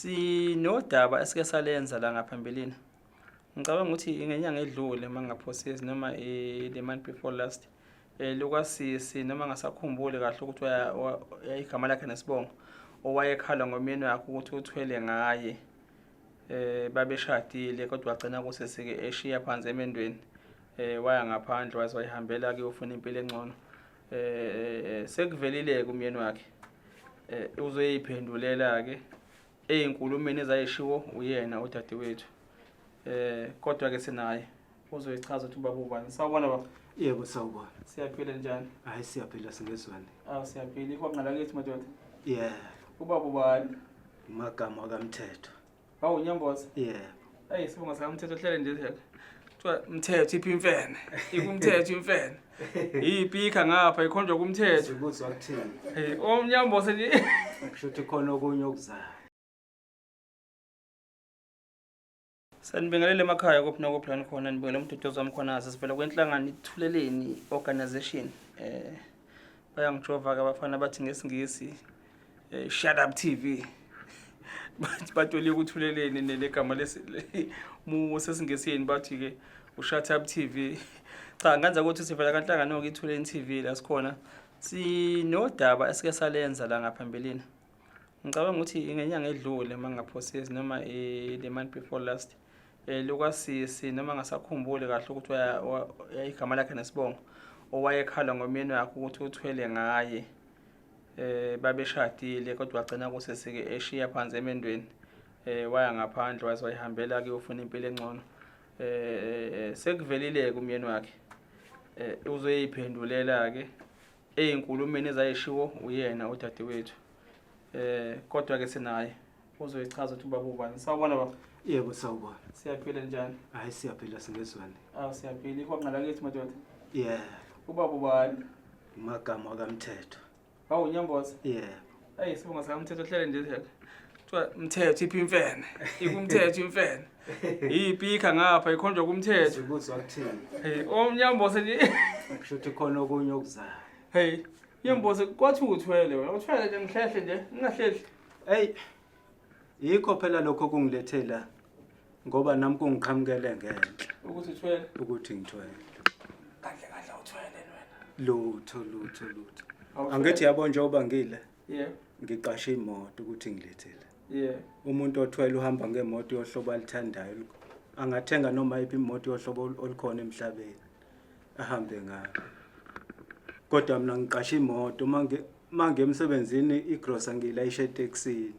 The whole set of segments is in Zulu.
Sinodaba esike salenza la ngaphambilini. Ngicabanga ukuthi ngenyanga edlule uma ngingaphosisi noma the month before last lukasisi noma ngasakhumbuli kahle ukuthi igama lakhe nesibongo owayekhala ngomyeni wakhe ukuthi uthwele ngaye babeshadile kodwa wagcina kusesike eshiya phansi emendweni waya ngaphandle waze wayihambela kuyofuna impilo engcono sekuvelile kumyeni wakhe uzoyiphendulela ke eyinkulumeni ezayishiwo uyena udadewethu kodwa ke sinaye uzoyichaza ukuthi ubaba ubani. Sawubona baba. Yebo sawubona. Siyaphila njani? Hayi siyaphila singezwani. Awu siyaphila ikwangqala kithi madoda. Yebo. Ubaba ubani? Umagama kaMthetho. Hawu Nyamboza. Yebo. Hey sibonga sikaMthetho hlele nje nje. Kuthiwa Mthetho iphi imfene? Ikumthetho imfene. Ipika ngapha ikhonjwa kumthetho. Sikuzwa kuthini? Hey omnyamboza nje. Kusho ukuthi khona okunye okuzayo. Sanibingelele emakhaya kuphi nakuphi la nikhona nibingelele umduduzi wami khona sivela kwenhlangano Ithuleleni Organization bayangijova ke abafana bathi ngesingisi Shut Up TV bathi batolika uThuleleni nelegama lesi mu sesingesini bathi ke uShut Up TV. Cha ngenza ukuthi sivela kanhlangano ke Ithuleleni TV la sikhona sinodaba esike salenza la ngaphambilini. Ngicabanga ukuthi ngenyanga edlule uma ngingaphosisi noma the month before last lukasisi noma ngasakhumbuli kahle ukuthi igama lakhe nesibongo owayekhala ngomyeni wakhe ukuthi uthwele ngaye babeshadile kodwa wagcina kusesike eshiya phansi emendweni waya ngaphandle waze wayihambela kuyofuna impilo engcono sekuvelile kumyeni wakhe uzoyiphendulela ke eyinkulumeni ezayishiwo uyena udadewethu kodwa ke sinaye uzoyichaza ukuthi ubaba ubani. Sawubona baba. Yebo sawubona. Siyaphila njani? Hayi siyaphila singezwani. Awu siyaphila ikwangqala kithi madoda. Yebo. Ubaba ubani? Umagama kaMthetho. Hawu Nyamboza. Yebo. Hey sibonga sikaMthetho hlele nje nje. Kuthiwa Mthetho iphi imfene? Ikumthetho imfene. Ipika ngapha ikhonjwa kumthetho. Sikuzwa kuthini? Hey omnyamboza nje. Kusho ukuthi khona okunye okuzayo. Hey Nyamboza kwathi uthwele wena uthwele nje ngihlehle nje ngingahlehli. Hey yikho phela lokho kungilethela ngoba nami kungiqhamukele ngenhla ukuthi uthwele ukuthi ngithwele. Kahle kahle uthwele wena. Lutho lutho lutho. Angithi yabo njengoba ngile. Yeah. Ngiqashe imoto ukuthi ngilethele. Yeah. Umuntu othwele uhamba ngemoto yohlobo alithandayo. Angathenga noma iphi imoto yohlobo olukhona emhlabeni ahambe ngayo. Kodwa mina ngiqashe imoto mangi emsebenzini igrosa ngilayishe etekisini.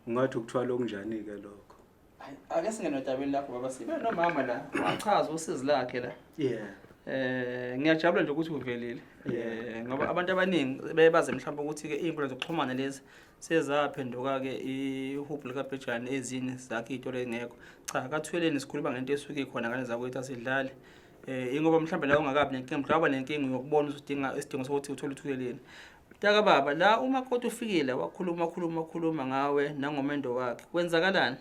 Ungathi ukuthwala okunjani ke lokho? Ake singene odabeni lakho baba, sibe nomama la wachaza usizi lakhe la. Yeah. Ngiyajabula nje ukuthi uvelile. Ngoba abantu abaningi bebaze mhlawumbe ukuthi ke izinkundla zokuxhumana lezi sezaphenduka ke ihubhu likaBhejane ezini zakhe izitori engekho. Cha kaThuleleni sikhuluma ngento esuke ikhona ngane zakwethu asidlali. Ingoba mhlawumbe la ungakabi nenkinga, mhlawumbe nenkinga uyokubona ukuthi udinga isidingo sokuthi uthole uThuleleni. Mntaka baba la umakoti ufikile wakhuluma khuluma khuluma ngawe nangomendo wakhe. Kwenzakalani?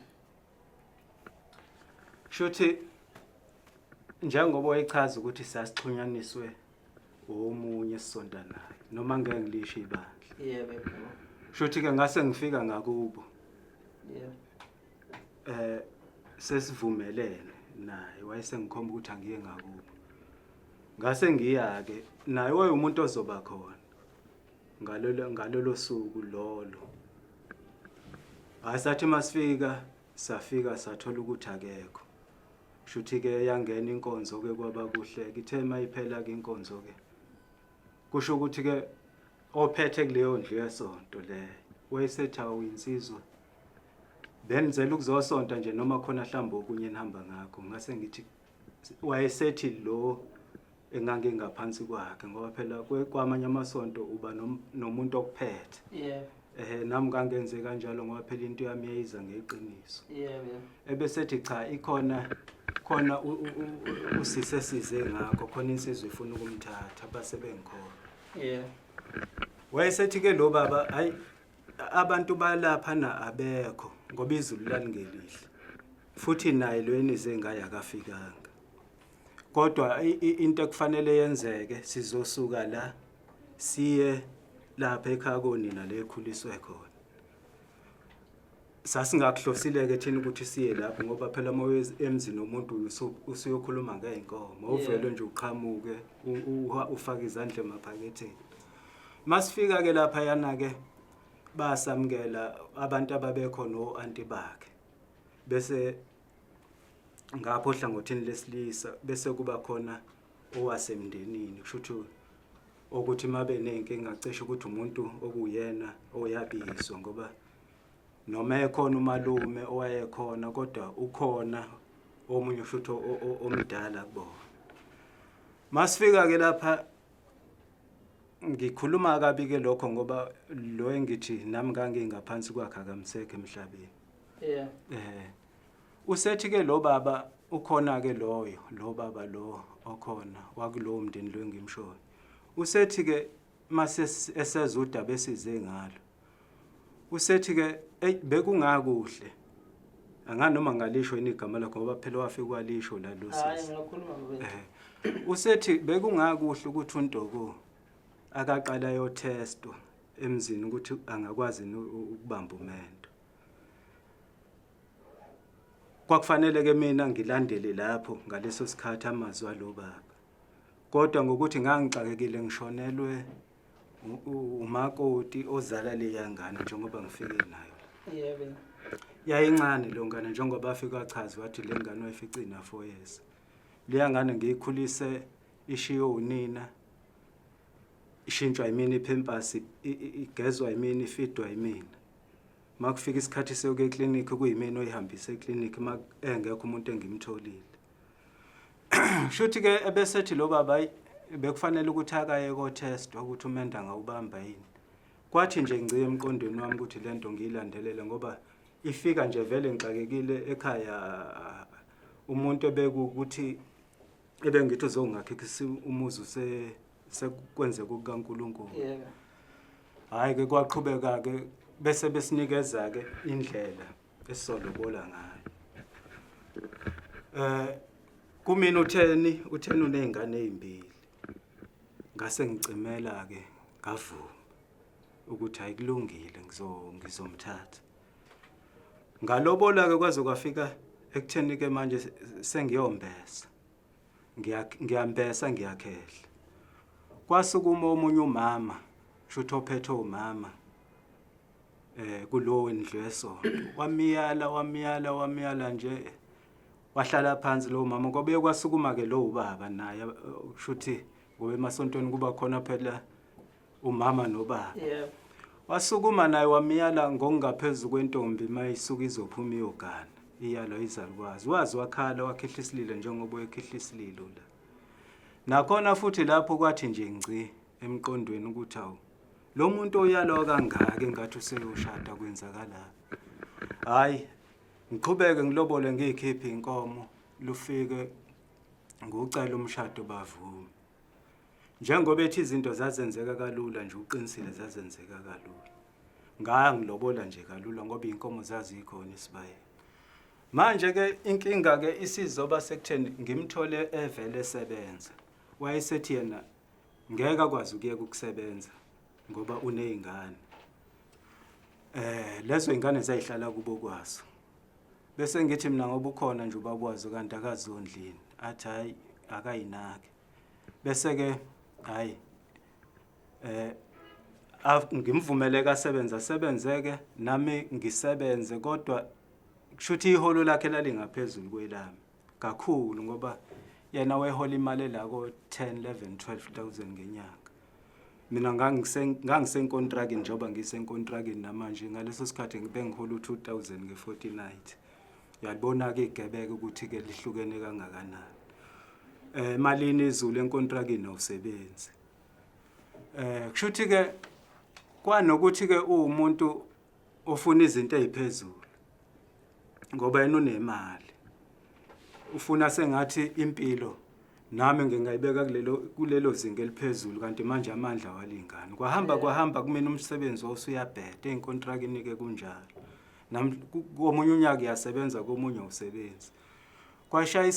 Shuthi njengoba wayechaza ukuthi sasixhunyaniswe omunye esisonta naye noma ngeke ngilisho ibandla. Yebo. Shuthi ke ngase ngifika ngakubo. Yebo. Sesivumelene naye wayesengikhomba ukuthi angiye ngakubo. Ngase ngiya ke naye wayumuntu ozoba khona ngalolo suku lolo. Asathi masifika safika sathola ukuthi akekho. Shuthi ke yangena inkonzo ke kwaba kuhle kithe mayiphela ke inkonzo ke. Kusho ukuthi ke ophethe kuleyo ndlu yesonto le wayesethi awuyinsizwa. Benzela ukuzosonta nje noma khona mhlawumbe okunye enihamba ngakho. Ngase ngithi wayesethi lo engangingaphansi kwakhe ngoba phela kwamanye amasonto uba nomuntu okuphethe. Yebo. Nami ngangenze kanjalo ngoba phela into yami yayiza ngeqiniso. Yebo. Ebesethi cha ikhona khona usise size ngakho khona insizwa ifuna ukumthatha base bengikhona. Yebo. Wayesethi ke lo baba hayi abantu balapha na abekho ngoba izulu lalingelihle. Futhi naye lo enize ngaye akafikanga. Kodwa into ekufanele yenzeke sizosuka la siye lapha ekhaya konina le ekhuliswe khona. Sasingakuhlosile-ke thina ukuthi siye lapho ngoba phela uma uye emzini womuntu usuyokhuluma ngey'nkomo, uvele nje uqhamuke ufake izandla emaphaketheni. Masifika-ke laphayana-ke basamukela abantu ababekhona o-anti bakhe. Bese ngapho ohlangothini lesilisa bese kuba khona owasemndenini kusho ukuthi ukuthi mabe nenkinga cishe ukuthi umuntu okuyena oyabizwa ngoba noma ekhona umalume owayekhona kodwa ukhona omunye futhi omdala kubona. Masifika ke lapha ngikhuluma kabi ke lokho ngoba lo engithi nami ngangingaphansi kwakhe akamsekho emhlabeni. Yeah. Usethi ke lo baba ukhona ke loyo lo baba lo okhona wakulowo mndeni lo engimshoyo. Usethi ke mase eseza udaba esize ngalo. Usethi ke ey bekungakuhle. Anganoma ngalisho yini igama lakho ngoba phela wafika walisho la lo Hayi sisi. ngiyakhuluma baba. Usethi bekungakuhle ukuthi uNtoko akaqala ayotestwa emzini ukuthi angakwazi yini ukubamba umendo. Kwakufanele ke mina ngilandele lapho ngaleso sikhathi amazwi alo baba. Kodwa ngokuthi ngangixakekile ngishonelwe umakoti ozala leya ngane njengoba ngifike nayo la. Yebo. Yayincane lo ngane njengoba afika wachaza wathi le ngane wayifica ina 4 years. Leya ngane ngiyikhulise ishiyo unina. Ishintshwa yimina ipampers, igezwa yimina, ifidwa yimina. Makufika isikhathi sekuya eclinic kuyimina oyihambisa eclinic mak engekho umuntu engimtholile. Shuthi ke ebesethi lo baba hayi bekufanele ukuthi akaye ko test ukuthi umenda ngawubamba yini. Kwathi nje ngciye emqondweni wami ukuthi lento ngiyilandelele ngoba ifika nje vele ngixakekile ekhaya umuntu ebekuthi ebengithi uzongakhikhisa umuzi use sekwenzeka kukaNkuluNkulu. Yebo. Hayi ke kwaqhubeka ke bese besinikeza ke indlela esizolobola ngayo. Kumina utheni utheni unezingane ezimbili. Ngase ngicimela ke ngavuma ukuthi ayikulungile ngizomthatha. Ngalobola ke kwaze kwafika ekutheni ke manje sengiyombesa. Ngiyambesa ngiyakhehla. Kwasukuma omunye umama, shutho ophethe umama kulowo ndlu yesonto. Wamiyala wamiyala wamiyala nje wahlala phansi lo mama kwabuye kwasukuma ke lo ubaba naye kushuthi ngoba emasontweni kuba khona phela umama nobaba. Yebo. Wasukuma naye wamiyala ngokungaphezulu kwentombi mayisuka izophuma iyogana. Iyalo izalukwazi. Wazi wakhala wakhihla isililo njengoba uyekhihla isililo la. Nakhona futhi lapho kwathi nje ngci emqondweni ukuthi awu lo muntu oyalwa kangaka engathi useyoshada kwenzakala. Hayi ngiqhubeke ngilobole ngiyikhiphe inkomo lufike ngucela umshado bavume. Njengoba ethi izinto zazenzeka kalula nje uqinisile zazenzeka kalula. Ngaya ngilobola nje kalula ngoba inkomo zazikhona esibayeni. Manje ke inkinga ke isizoba sekutheni ngimthole evele esebenza. Wayesethi yena ngeke akwazi ukuyeka ukusebenza ngoba unezingane. Lezo ingane zayihlala kubo kwazo. Bese ngithi mina ngoba ukhona nje ubabwazo kanti akazondlini. Athi hayi akayinaki. Bese ke hayi ngimvumele kasebenza sebenzeke nami ngisebenze kodwa kushuthi iholo lakhe lalingaphezulu kwelami kakhulu ngoba yena wayehola imali elako 10 11 12000 ngenyanga. Mina ngangisenkontrakini njengoba ngisenkontrakini namanje ngaleso sikhathi bengihola u2000 nge-fortnight. Uyalibona ke igebeke ukuthi ke lihlukene kangakanani. Emalini izulu enkontrakini awusebenzi. Kushuthi ke kwanokuthi ke uwumuntu ofuna izinto eziphezulu ngoba yena unemali. Ufuna sengathi impilo nami ngingayibeka kulelo zinga eliphezulu kanti manje amandla awalingani. Kwahamba kwahamba kumina umsebenzi wawusuyabheda enkontrakini ke kunjalo. Nami komunye unyaka uyasebenza komunye awusebenzi. Kwashaya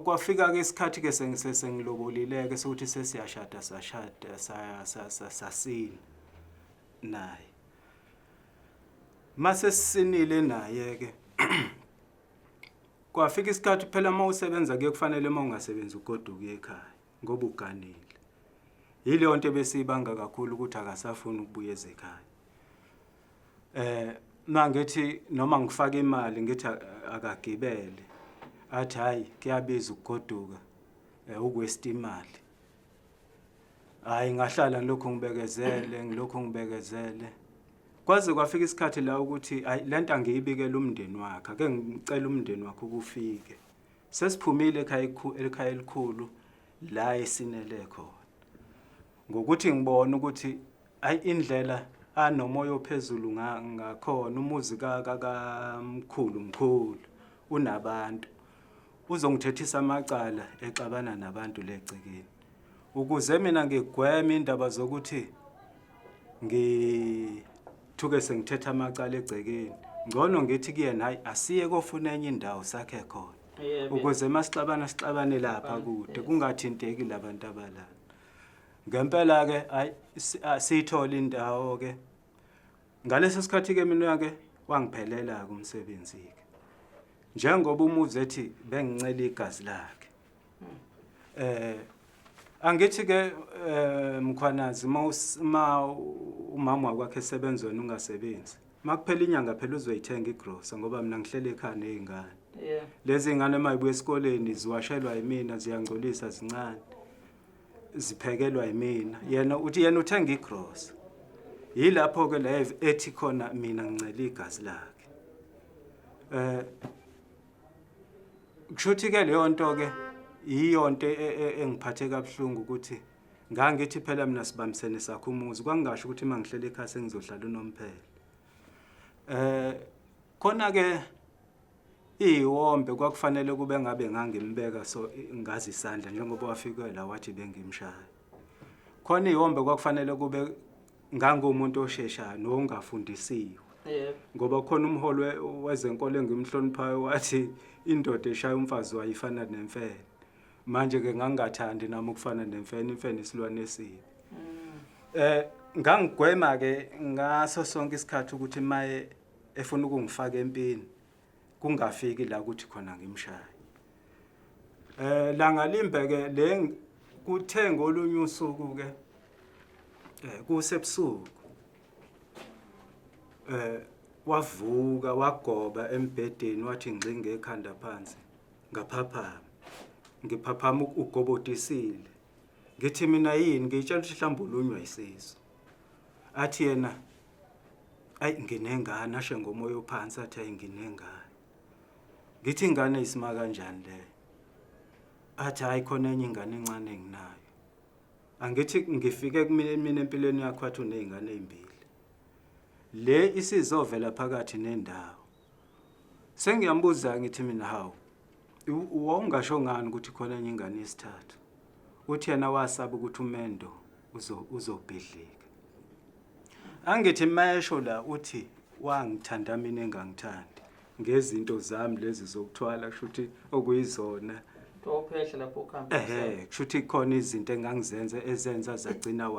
kwafika ke isikhathi ke sengilobolile ke sokuthi sesiyashada sashada sasina naye. Mase sisinile naye ke kwafika isikhathi phela uma usebenza kuye kufanele uma ungasebenzi ugoduke ekhaya ngoba uganile. Yileyo nto ebesiyibanga kakhulu ukuthi akasafuni ukubuya ezekhaya. Mangithi noma ngifaka imali ngithi akagibele athi hayi kuyabiza ukugoduka ukuwaste imali. Hhayi ngahlala ngilokhu ngibekezele ngilokhu ngibekezele. Kwaze kwafika isikhathi la ukuthi hayi lento angiyibikele umndeni wakhe ake ngicela umndeni wakhe ukufike. Sesiphumile ekhaya ekhaya elikhulu la esinele khona. Ngokuthi ngibona ukuthi ayi indlela anomoya ophezulu ngakhona umuzi kamkhulu mkhulu unabantu uzongithethisa amacala exabana nabantu legcekeni ukuze mina ngigweme indaba zokuthi ngithuke sengithetha amacala egcekeni ngcono ngithi kuyena hayi asiye kofuna enye indawo sakhe khona ukuze masixabana sixabane lapha kude kungathinteki labantu abalana ngempela ke hayi siyithola indawo ke ngaleso sikhathi ke mina ke wangiphelela ke umsebenzi ke njengoba umuzi ethi bengincela igazi lakhe angithi ke Mkhwanazi ma umama wakwakhe esebenza wena ungasebenzi makuphela inyanga phela uzoyithenga igrosa ngoba mina ngihlele ekhaya nezingane lezi ngane mayibuya esikoleni ziwashelwa yimina ziyangcolisa zincane ziphekelwa yimina yena uthi yena uthenga igrosa yilapho ke la ethi khona mina ngincela igazi lakhe kushuthi ke leyo nto ke iyonto engiphathe kabuhlungu ukuthi ngangithi phela mina sibambisene sakho umuzi kwangingasho ukuthi uma ngihlele ekhaya sengizohlala unomphela khona ke iwombe kwakufanele kube ngabe ngangimbeka so ngazi isandla njengoba wafika la wathi bengimshaya khona iwombe kwakufanele kube ngangumuntu osheshayo nongafundisiwe yebo ngoba khona umholi wezenkolo engimhloniphayo wathi indoda eshaya umfazi wayo ifana nemfene manje ke ngangingathandi nami ukufana nemfene imfene isilwane esibi ngangigwema ke ngaso sonke isikhathi ukuthi maye efuna ukungifaka empini kungafiki la ukuthi khona ngimshaye langa limbe ke le kuthe ngolunye usuku ke kusebusuku wavuka wagoba embhedeni wathi ngxinge ekhanda phansi ngaphaphama ngiphaphama ugobodisile ngithi mina yini ngiyitshela ukuthi mhlawumbe ulunywa isisu athi yena ayi nginengane ashe ngomoya ophansi athi ayi nginengane ngithi ingane isima kanjani leyo athi hayi khona enye ingane encane enginayo angithi ngifike kumina mina empilweni yakho athi unezingane ezimbili le isizovela phakathi nendawo sengiyambuza ngithi mina hawu wawungasho ngani ukuthi khona enye ingane yesithathu uthi yena wasaba ukuthi umendo uzobhidlika angithi mayesho la uthi wangithanda mina engangithandi ngezinto zami lezi zokuthwala kusho ukuthi okuyizona ophehla lapho ukuhamba kusho ukuthi khona izinto engangizenza ezenza zagcina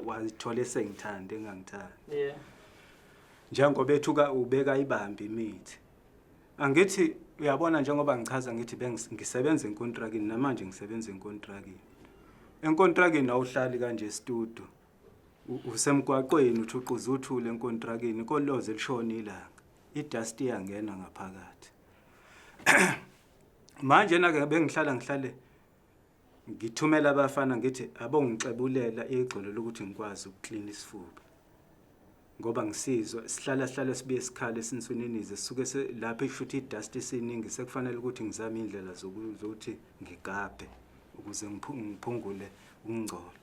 wazithola esengithanda engangithandi njengoba ethuka ubeka ibambi imithi angithi uyabona njengoba ngichaza ngithi ngisebenza enkontrakini namanje ngisebenza enkontrakini enkontrakini awuhlali kanje studio usemgwaqweni uthuquza uthule enkontrakini koloze lishona ilanga idust iyangena ngaphakathi manje na ke bengihlala ngihlale ngithumela abafana ngithi abongixebulela igxolo lokuthi ngikwazi ukuclean isifuba ngoba ngisizwa sihlala sihlala sibuye sikhale esinswininize sisuke lapho ishuthi idust isiningi sekufanele ukuthi ngizame indlela zokuthi ngigabhe ukuze ngiphungule ukungcola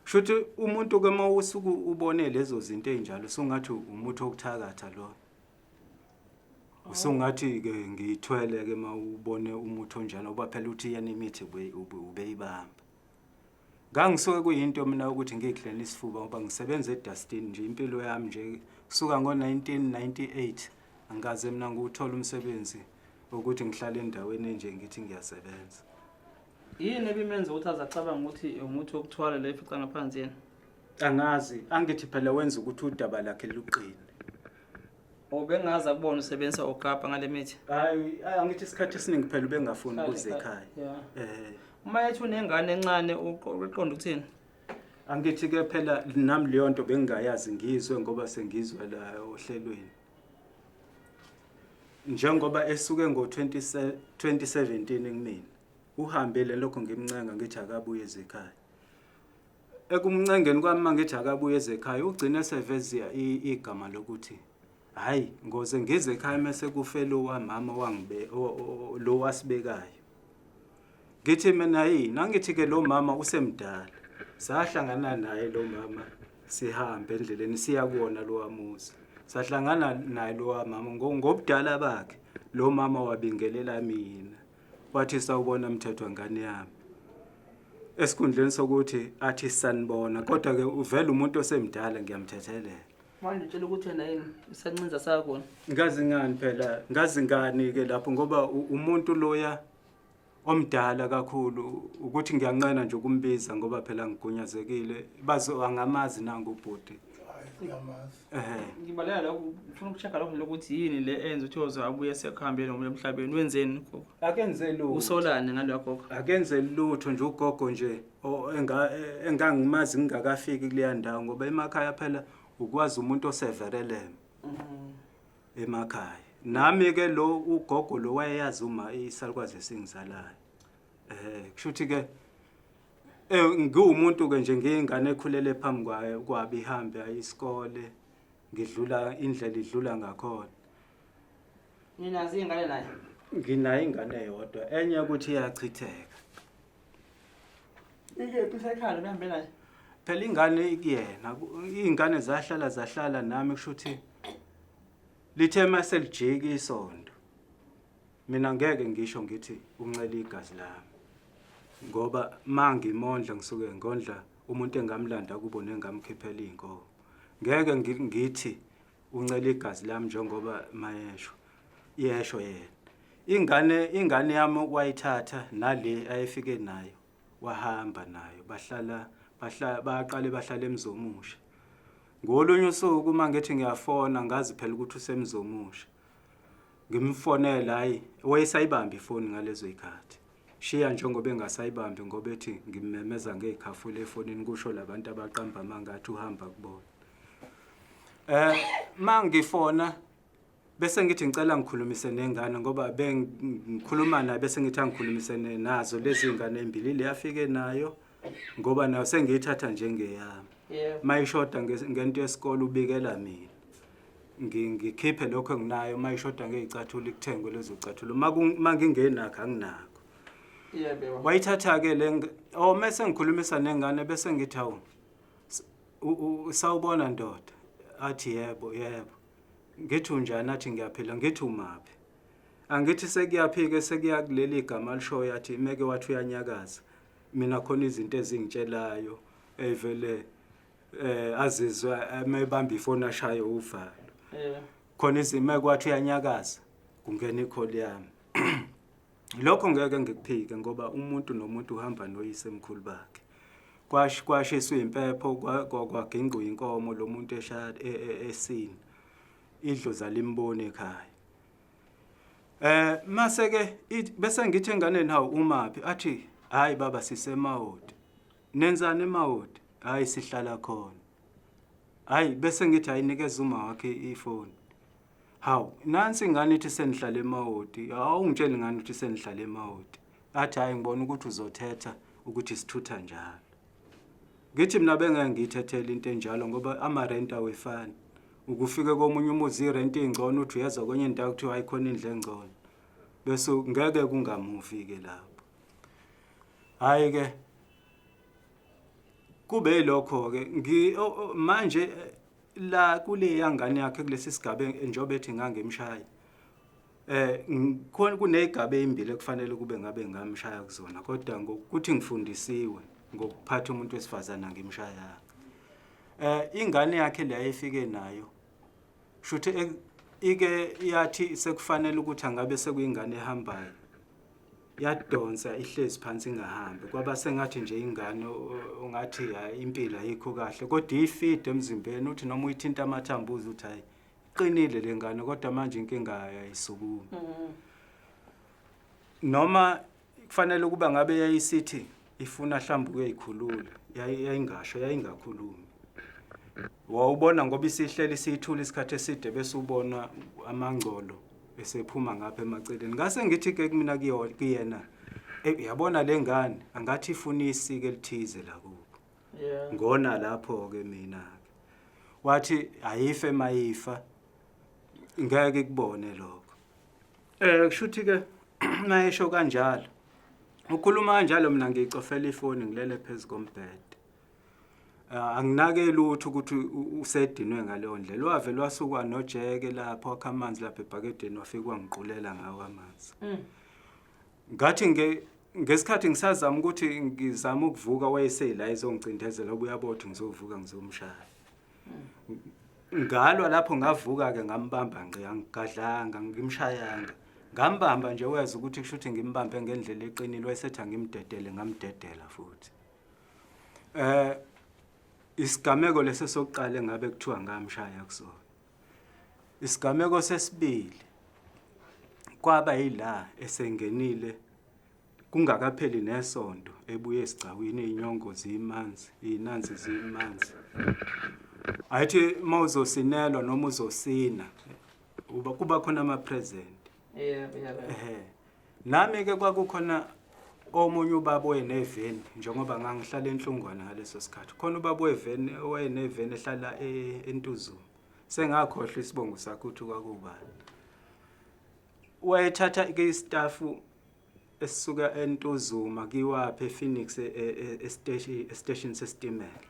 shuthi umuntu ke uma usuke ubone lezo zinto ezinjalo sungathi umuthi wokuthakatha lo usungathi ke ngiyithwele ke uma ubone umuthi onjalo ngoba phela uthi yena imithi ubeyibamba ngangisuke kuyinto mina ukuthi ngiyiklene isifuba ngoba ngisebenza edustini nje impilo yami nje kusuka ngo-1998 angikaze mina ngiwuthola umsebenzi wokuthi ngihlale endaweni enje ngithi ngiyasebenza Yini ebimenza ukuthi aze acabange ukuthi umuthi wokuthwala lo efica ngaphansi yena? Angazi, angithi phela wenza ukuthi udaba lakhe luqine. Ubengazi akubona usebenzisa ogabha ngale mithi. Hayi, angithi isikhathi esiningi phela ubengafuni ukuza ekhaya. Yeah. Eh, Uma ethi unengane encane uqonda ukuthini? Angithi ke phela nami leyo nto bengingayazi, ngizwe ngoba sengizwe la ohlelweni. Njengoba esuke ngo-2017 kumina, uhambile lokho ngimncenga ngithi akabuye ezekhaya. Ekumncengeni kwami mangithi akabuye ezekhaya, ugcine sevezia igama lokuthi hayi, ngoze ngize ekhaya mase kufe lo wamama wangibe lo wasibekayo. Ngithi mina yini, angithi ke lo mama usemdala. Sahlangana naye lo mama sihambe endleleni siya kuwona lo wamuzi. Sahlangana naye lo mama ngobudala bakhe. Lo mama wabingelela mina. Wathi sawubona Mthethwa ngane yami. Esikhundleni sokuthi athi sanibona, kodwa ke uvela umuntu osemdala, ngiyamthethelela. Manje utshela ukuthi yena yini isancinza sakona. Ngazi ngani phela, ngazi ngani ke lapho, ngoba umuntu loya omdala kakhulu ukuthi ngiyanqena nje ukumbiza ngoba phela ngigunyazekile, bazo angamazi nangu ubhuti. Hayi, ngiyamazi. Ngibalela lokho, ngifuna ukucheck lokho lokuthi yini le enza ukuthi uyoze abuye sekuhambile nomuntu emhlabeni. Wenzeni gogo? Akenze lutho. Usolani ngaloya gogo? Akenze lutho nje ugogo nje engangimazi ngingakafiki kuleya ndawo, ngoba emakhaya phela ukwazi umuntu osevereleme emakhaya. Nami ke lo ugogo lo wayeyazi uma isalukwazi esingizalayo. Kushuthi ke ngiwumuntu ke nje, ngiyingane ekhulele phambi kwayo kwabi ihambe isikole, ngidlula indlela idlula ngakhona. Ninazi ingane naye? Nginayo ingane eyodwa, enye ukuthi iyachitheka. Ikephi isekhaya behambe naye? Phela ingane ikuyena, iy'ngane zahlala zahlala nami, kushuthi lithe mase lijika isondo. Mina ngeke ngisho ngithi uncela igazi lami, ngoba mangimondla ngisuke ngondla umuntu engamlanda kubo nengamkhiphela iy'nkomo. Ngeke ngithi uncela igazi lami njengoba mayesho yesho yena. Ingane yami wayithatha nale ayefike nayo, wahamba nayo, baqale bahlala eMzomusha. Ngolunye usuku uma ngithi ngiyafona, ngazi phela ukuthi useMzomusha. Ngimfonela, hayi, wayesayibamba ifoni ngalezo zikhathi. Shiya njengoba engasayibambi ngoba ethi ngimemeza ngezikhafula efonini, kusho labantu abaqamba amanga athi uhamba kubona. Mangifona bese ngithi ngicela ngikhulumise nengane, ngoba bengikhuluma naye bese ngithi angikhulumise nazo lezi ngane ezimbili le afike nayo, ngoba nayo sengiyithatha njengeyami. Mayishoda ngento yesikole ubikela mina. Ngikhiphe lokho enginayo, mayishoda ngezicathulo ikuthengwe lezo zicathulo. Mangingenakho anginakho. Yebo. Wayithatha ke le oh mase ngikhulumisa nengane bese ngithi hawu, sawubona ndoda. Athi yebo yebo. Ngithi unjani? Athi ngiyaphila. Ngithi umaphi? Angithi sekuyaphike sekuya kuleli gama alishoyo, athi meke wathi uyanyakaza. Mina khona izinto ezingitshelayo evele azizwa mebamba ifoni ashaye uvalo. Khona izimo kwathi uyanyakaza kungena icall yami. Lokho ngeke ngikuphike ngoba umuntu nomuntu uhamba noyise emkhulu bakhe. Kwashiswa impepho, kwagingqwa inkomo lo muntu esini. Idlozi alimboni ekhaya. Mase ke bese ngithi enganeni hawu umaphi, athi hayi baba sisemawoti. Nenzani emawoti? Hayi sihlala khona. Hayi bese ngithi ayinikeze uma wakhe ifoni. Hawu nansi ingane ithi senihlala emawoti. Hawu ungitshela ingane ukuthi senihlala emawoti. Athi hayi ngibona ukuthi uzothetha ukuthi sithutha njalo. Ngithi mina bengeke ngiyithethele into enjalo ngoba ama rent awefani. Ukufika komunye umuzi irent ingcono, uthi uyeza kwenye indawo kuthiwa hayi khona indlu engcono. Bese ngeke kungamuvi ke lapho. Hayi ke kube yilokho ke manje la kule yangane yakhe kulesi sigaba njengoba ethi ngangimshaya. Khona kunezigaba ezimbili ekufanele kube ngabe ngamshaya kuzona, kodwa ngokuthi ngifundisiwe ngokuphatha umuntu wesifazana ngimshayanga. Ingane yakhe le ayifike nayo shuthi ike yathi sekufanele ukuthi angabe sekuyingane ehambayo, yadonsa ihlezi phansi ingahambi, kwaba sengathi nje ingane ungathi hayi impilo ayikho kahle, kodwa ifide emzimbeni, uthi noma uyithinta amathambo uze uthi hayi Yayisiqinile lengane kodwa manje inkinga ayisukumi. Noma kufanele ukuba ngabe yayisithi ifuna mhlawumbe ukuyikhulula, yayingasho, yayingakhulumi. Wawubona ngoba isihleli siyithula isikhathi eside bese ubona amangcolo esephuma ngapha emaceleni. Ngase ngithi ke kumina kuyena, yabona le ngane angathi ifuna isiko elithize la kubo. Ngona lapho ke mina. Wathi ayife mayifa ngeke ikubone lokho. Kushuthi ke mayesho kanjalo. Ukhuluma kanjalo mina ngiyicofela ifoni ngilele phezu kombhede. Anginake lutho ukuthi usedinwe ngaleyo ndlela. Wavele wasuka nojeke lapho wakha amanzi lapha ebhakedeni wafika wangiqulela ngawo amanzi. Ngathi ngesikhathi ngisazama ukuthi ngizama ukuvuka wayeseyila ezongicindezela ubuya bothi ngizovuka ngizomshaya. Ngalwa lapho ngavuka ke ngambamba ngqi angigadlanga ngimshayanga. Ngambamba nje weza ukuthi kusho ukuthi ngimbambe ngendlela eqinile wayesethi angimdedele ngamdedela futhi. Isigameko leso sokuqala engabe kuthiwa ngamshaya kusona. Isigameko sesibili kwaba yila esengenile kungakapheli nesonto ebuye esigcawini inyongo zimanzi inanzi zimanzi. Ayithi mawuzosinelwa noma uzosina uba kuba khona ama present. Yebo yebo. Nami ke kwakukhona omunye ubaba oyeneveni njengoba ngangihlala enhlungwana ngaleso sikhathi. Khona ubaba weveni owayeneveni ehlala eNtuzuma. Sengakhohlwa isibongo sakhe ukuthi kwakubani. Wayethatha ke istafu esisuka eNtuzuma kiwaphe ePhoenix estation sesitimela.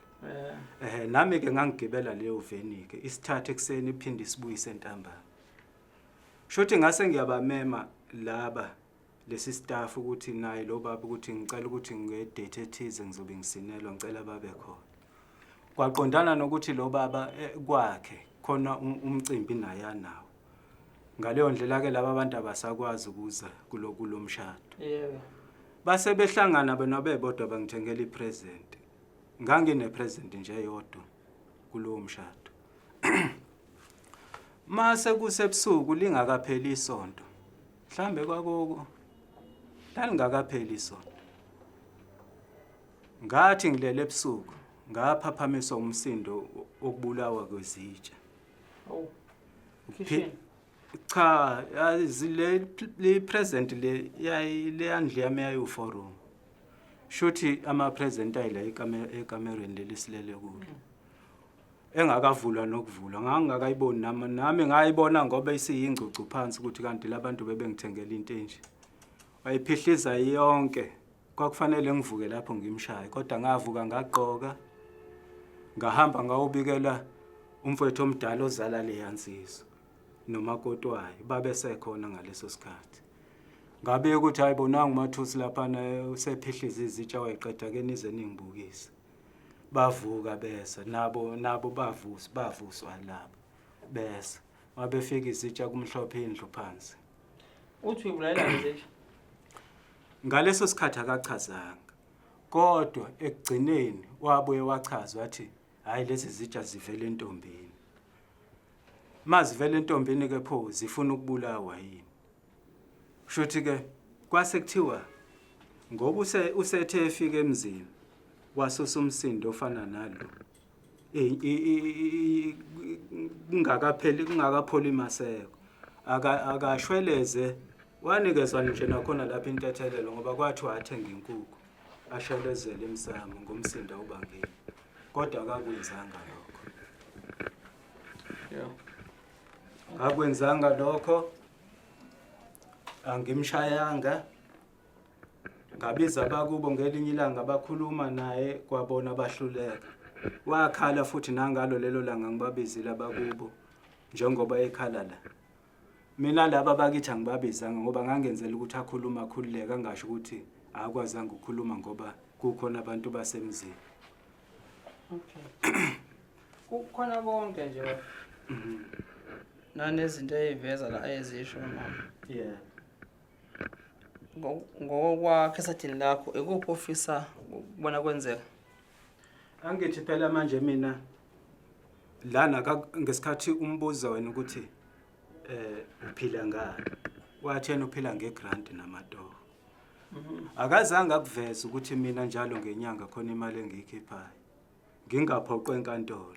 Nami ke ngangigibela leyo veni ke isithathe ekseni iphinde isibuyise entambama. Shothi ngase ngiyabamema laba lesi staff ukuthi naye lo baba ukuthi ngicela ukuthi nge date ethize ngizobe ngisinelwa ngicela babe khona. Kwaqondana nokuthi lo baba kwakhe khona umcimbi naye anawo. Ngaleyo ndlela ke laba abantu abasakwazi ukuza kulomshado. Yebo. Base behlangana bona bebodwa bangithengela ipresent. Ngangine present nje eyodwa kulowo mshado. Mase kusebusuku lingakapheli isonto. Mhlambe kwakoko lalingakapheli isonto. Ngathi ngilele ebusuku ngaphaphamiswa umsindo okubulawa kwezitsha. Oh. Kitchen. Cha, yazi le present le yayi le yandlu yami yayi four room. Shuthi ama present ayila ekamerweni leli silele kulo. Engakavulwa nokuvulwa ngangingakayiboni nami ngayibona ngoba isiyingcucu phansi ukuthi kanti labantu bebengithengela into enje. Wayiphihliza yonke. Kwakufanele ngivuke lapho ngimshaye kodwa ngavuka ngagqoka ngahamba ngawubikela umfowethu omdala ozala leya nsizwa nomakoti wayo babesekhona ngaleso sikhathi. Ngabe ukuthi hayi bonanga uMathusi laphana usephihliza izitsha wayiqeda ke nize ningibukise. Bavuka bese nabo bavuswa laba bese wabefika izitsha kumhlophe indlu phansi. Uthi uyibulalela izitsha? Ngaleso sikhathi akachazanga. Kodwa ekugcineni wabuye wachaza wathi hayi lezi zitsha zivele entombini. Mazivele entombini ke pho zifuna ukubulawa yini? Kushuthi ke kwase kuthiwa ngoba usethe efika emzini wasusa umsindo ofana nalo. Kungakapheli kungakapholi maseko. Akashweleze wanikezwa nje nakhona lapha intethelelo ngoba kwathiwa athenga inkukhu ashelezele emsamo ngomsindo awubangile. Kodwa akakwenzanga lokho. Yeah. Akwenzanga lokho. Angimshayanga. Ngabiza abakubo ngelinye ilanga bakhuluma naye kwabona bahluleka. Wakhala futhi nangalo lelo langa ngibabizile abakubo njengoba ekhala la. Mina laba bakithi angibabizanga ngoba ngangenzela ukuthi akhuluma akhululeke angasho ukuthi akwazanga ukukhuluma ngoba kukhona abantu basemzini. Okay. Kukhona konke nje baba. Nanezinto eyiveza la ezisho mama. Yeah. Ngokwakhe esadini lakho ikuphi ofisa ukubona kwenzeka? Angithi phela manje mina Lana ngesikhathi umbuza wena ukuthi uphila ngani, wathi yena uphila ngegrant namatoho. Akazange akuveze ukuthi mina njalo ngenyanga khona imali engiyikhiphayo. Ngingaphoqwa enkantolo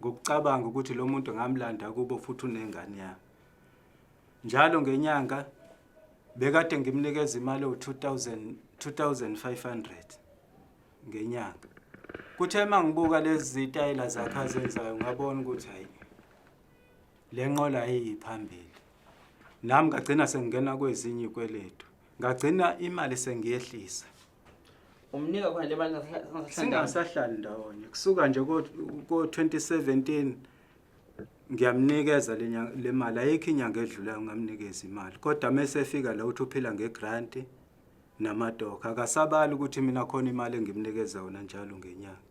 ngokucabanga ukuthi lo muntu ngamlanda kubo futhi unengane yami. Njalo ngenyanga bekade ngimnikeza imali ewu-2000 2500 ngenyanga. Kuthe uma ngibuka lezi zitayela zakhe azenzayo ngabona ukuthi hayi le nqola ayiyi phambili. Nami ngagcina sengingena kwezinye izikweletu. Ngagcina imali sengiyehlisa. Umnika khona le mali ningasahlali. Singasahlali ndawonye. Kusuka nje ko-2017 ngiyamnikeza le mali, ayikho inyanga edlulayo ngamnikeza imali. Kodwa mese efika la uthi uphila ngegranti namadokha, akasabali ukuthi mina khona imali engimnikeza yona njalo ngenyanga.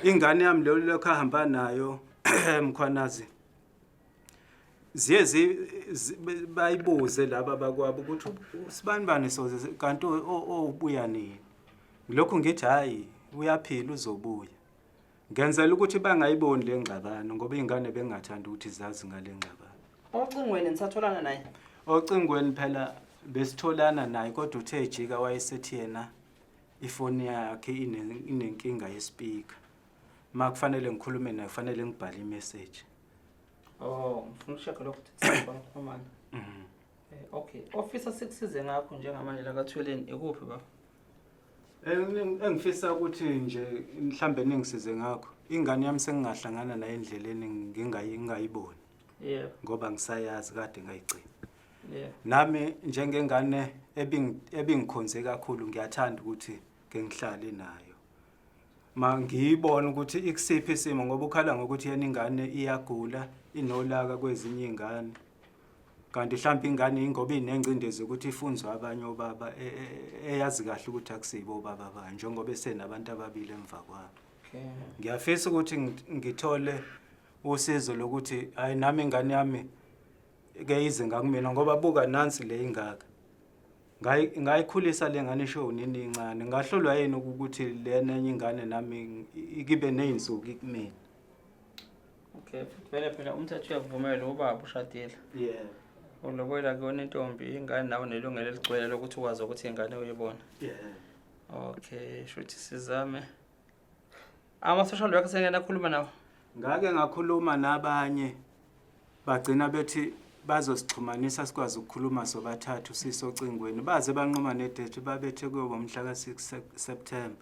Ingane yami leyo lokho ahamba nayo Mkhwanazi, ziye bayibuze laba bakwabo ukuthi usibanibani soze kanti obuya nini. Ngilokhu ngithi hhayi uyaphila uzobuya. Ngenzela ukuthi bangayiboni le ngxabano ngoba iy'ngane bengingathandi ukuthi zazi ngale ngxabano. Ocingweni nisatholana naye? Ocingweni phela besitholana naye kodwa uthe ejika wayesethi yena ifoni yakhe inenkinga yespeaker. Ma kufanele ngikhulume naye kufanele ngibhale imeseji. Oh, ngifuna ukusheka lokho ukuthi siyaxhumana. Okay, ofisa sikusize ngakho njengamanje la kaThweleni ikuphi baba? Engifisa ukuthi nje mhlambe ningisize ngakho. Ingane yami sengingahlangana naye endleleni ngingayiboni. Yebo. Ngoba ngisayazi kade ngayigcina. Yebo. Nami njengengane ebingikhonze kakhulu ngiyathanda ukuthi ke ngihlale nayo. Ma ngiyibona ukuthi ikusiphi isimo ngoba ukhala ngokuthi yena ingane iyagula, inolaka kwezinye izingane. Kanti mhlawumbe ingane ingoba inengcindezi ukuthi ifunzwe abanye obaba eyazi kahle ukuthi akusibo obaba bayo njengoba esenabantu ababili emva kwabo. Okay. Ngiyafisa ukuthi ngithole usizo lokuthi hayi nami ingane yami ke ize ngakumina ngoba buka nansi le ingaka. Ngayikhulisa le ngane isho nini incane. Ngahlolwa yini ukuthi lena enye ingane nami ikibe nezinsuku kumina. Okay, futhi vele phela umthetho uyakuvumela ubaba ushadile. Yeah. Ulobola kuyona intombi ingane nawe unelungelo eligcwele lokuthi ukwazi ukuthi ingane uyibona. Yeah. Okay, shuthi sizame. Ama social worker sengena khuluma nawo. Ngake ngakhuluma nabanye bagcina bethi bazosixhumanisa sikwazi ukukhuluma sobathathu sisocingweni, baze banquma nedate babethe kuyoba mhla ka-6 September.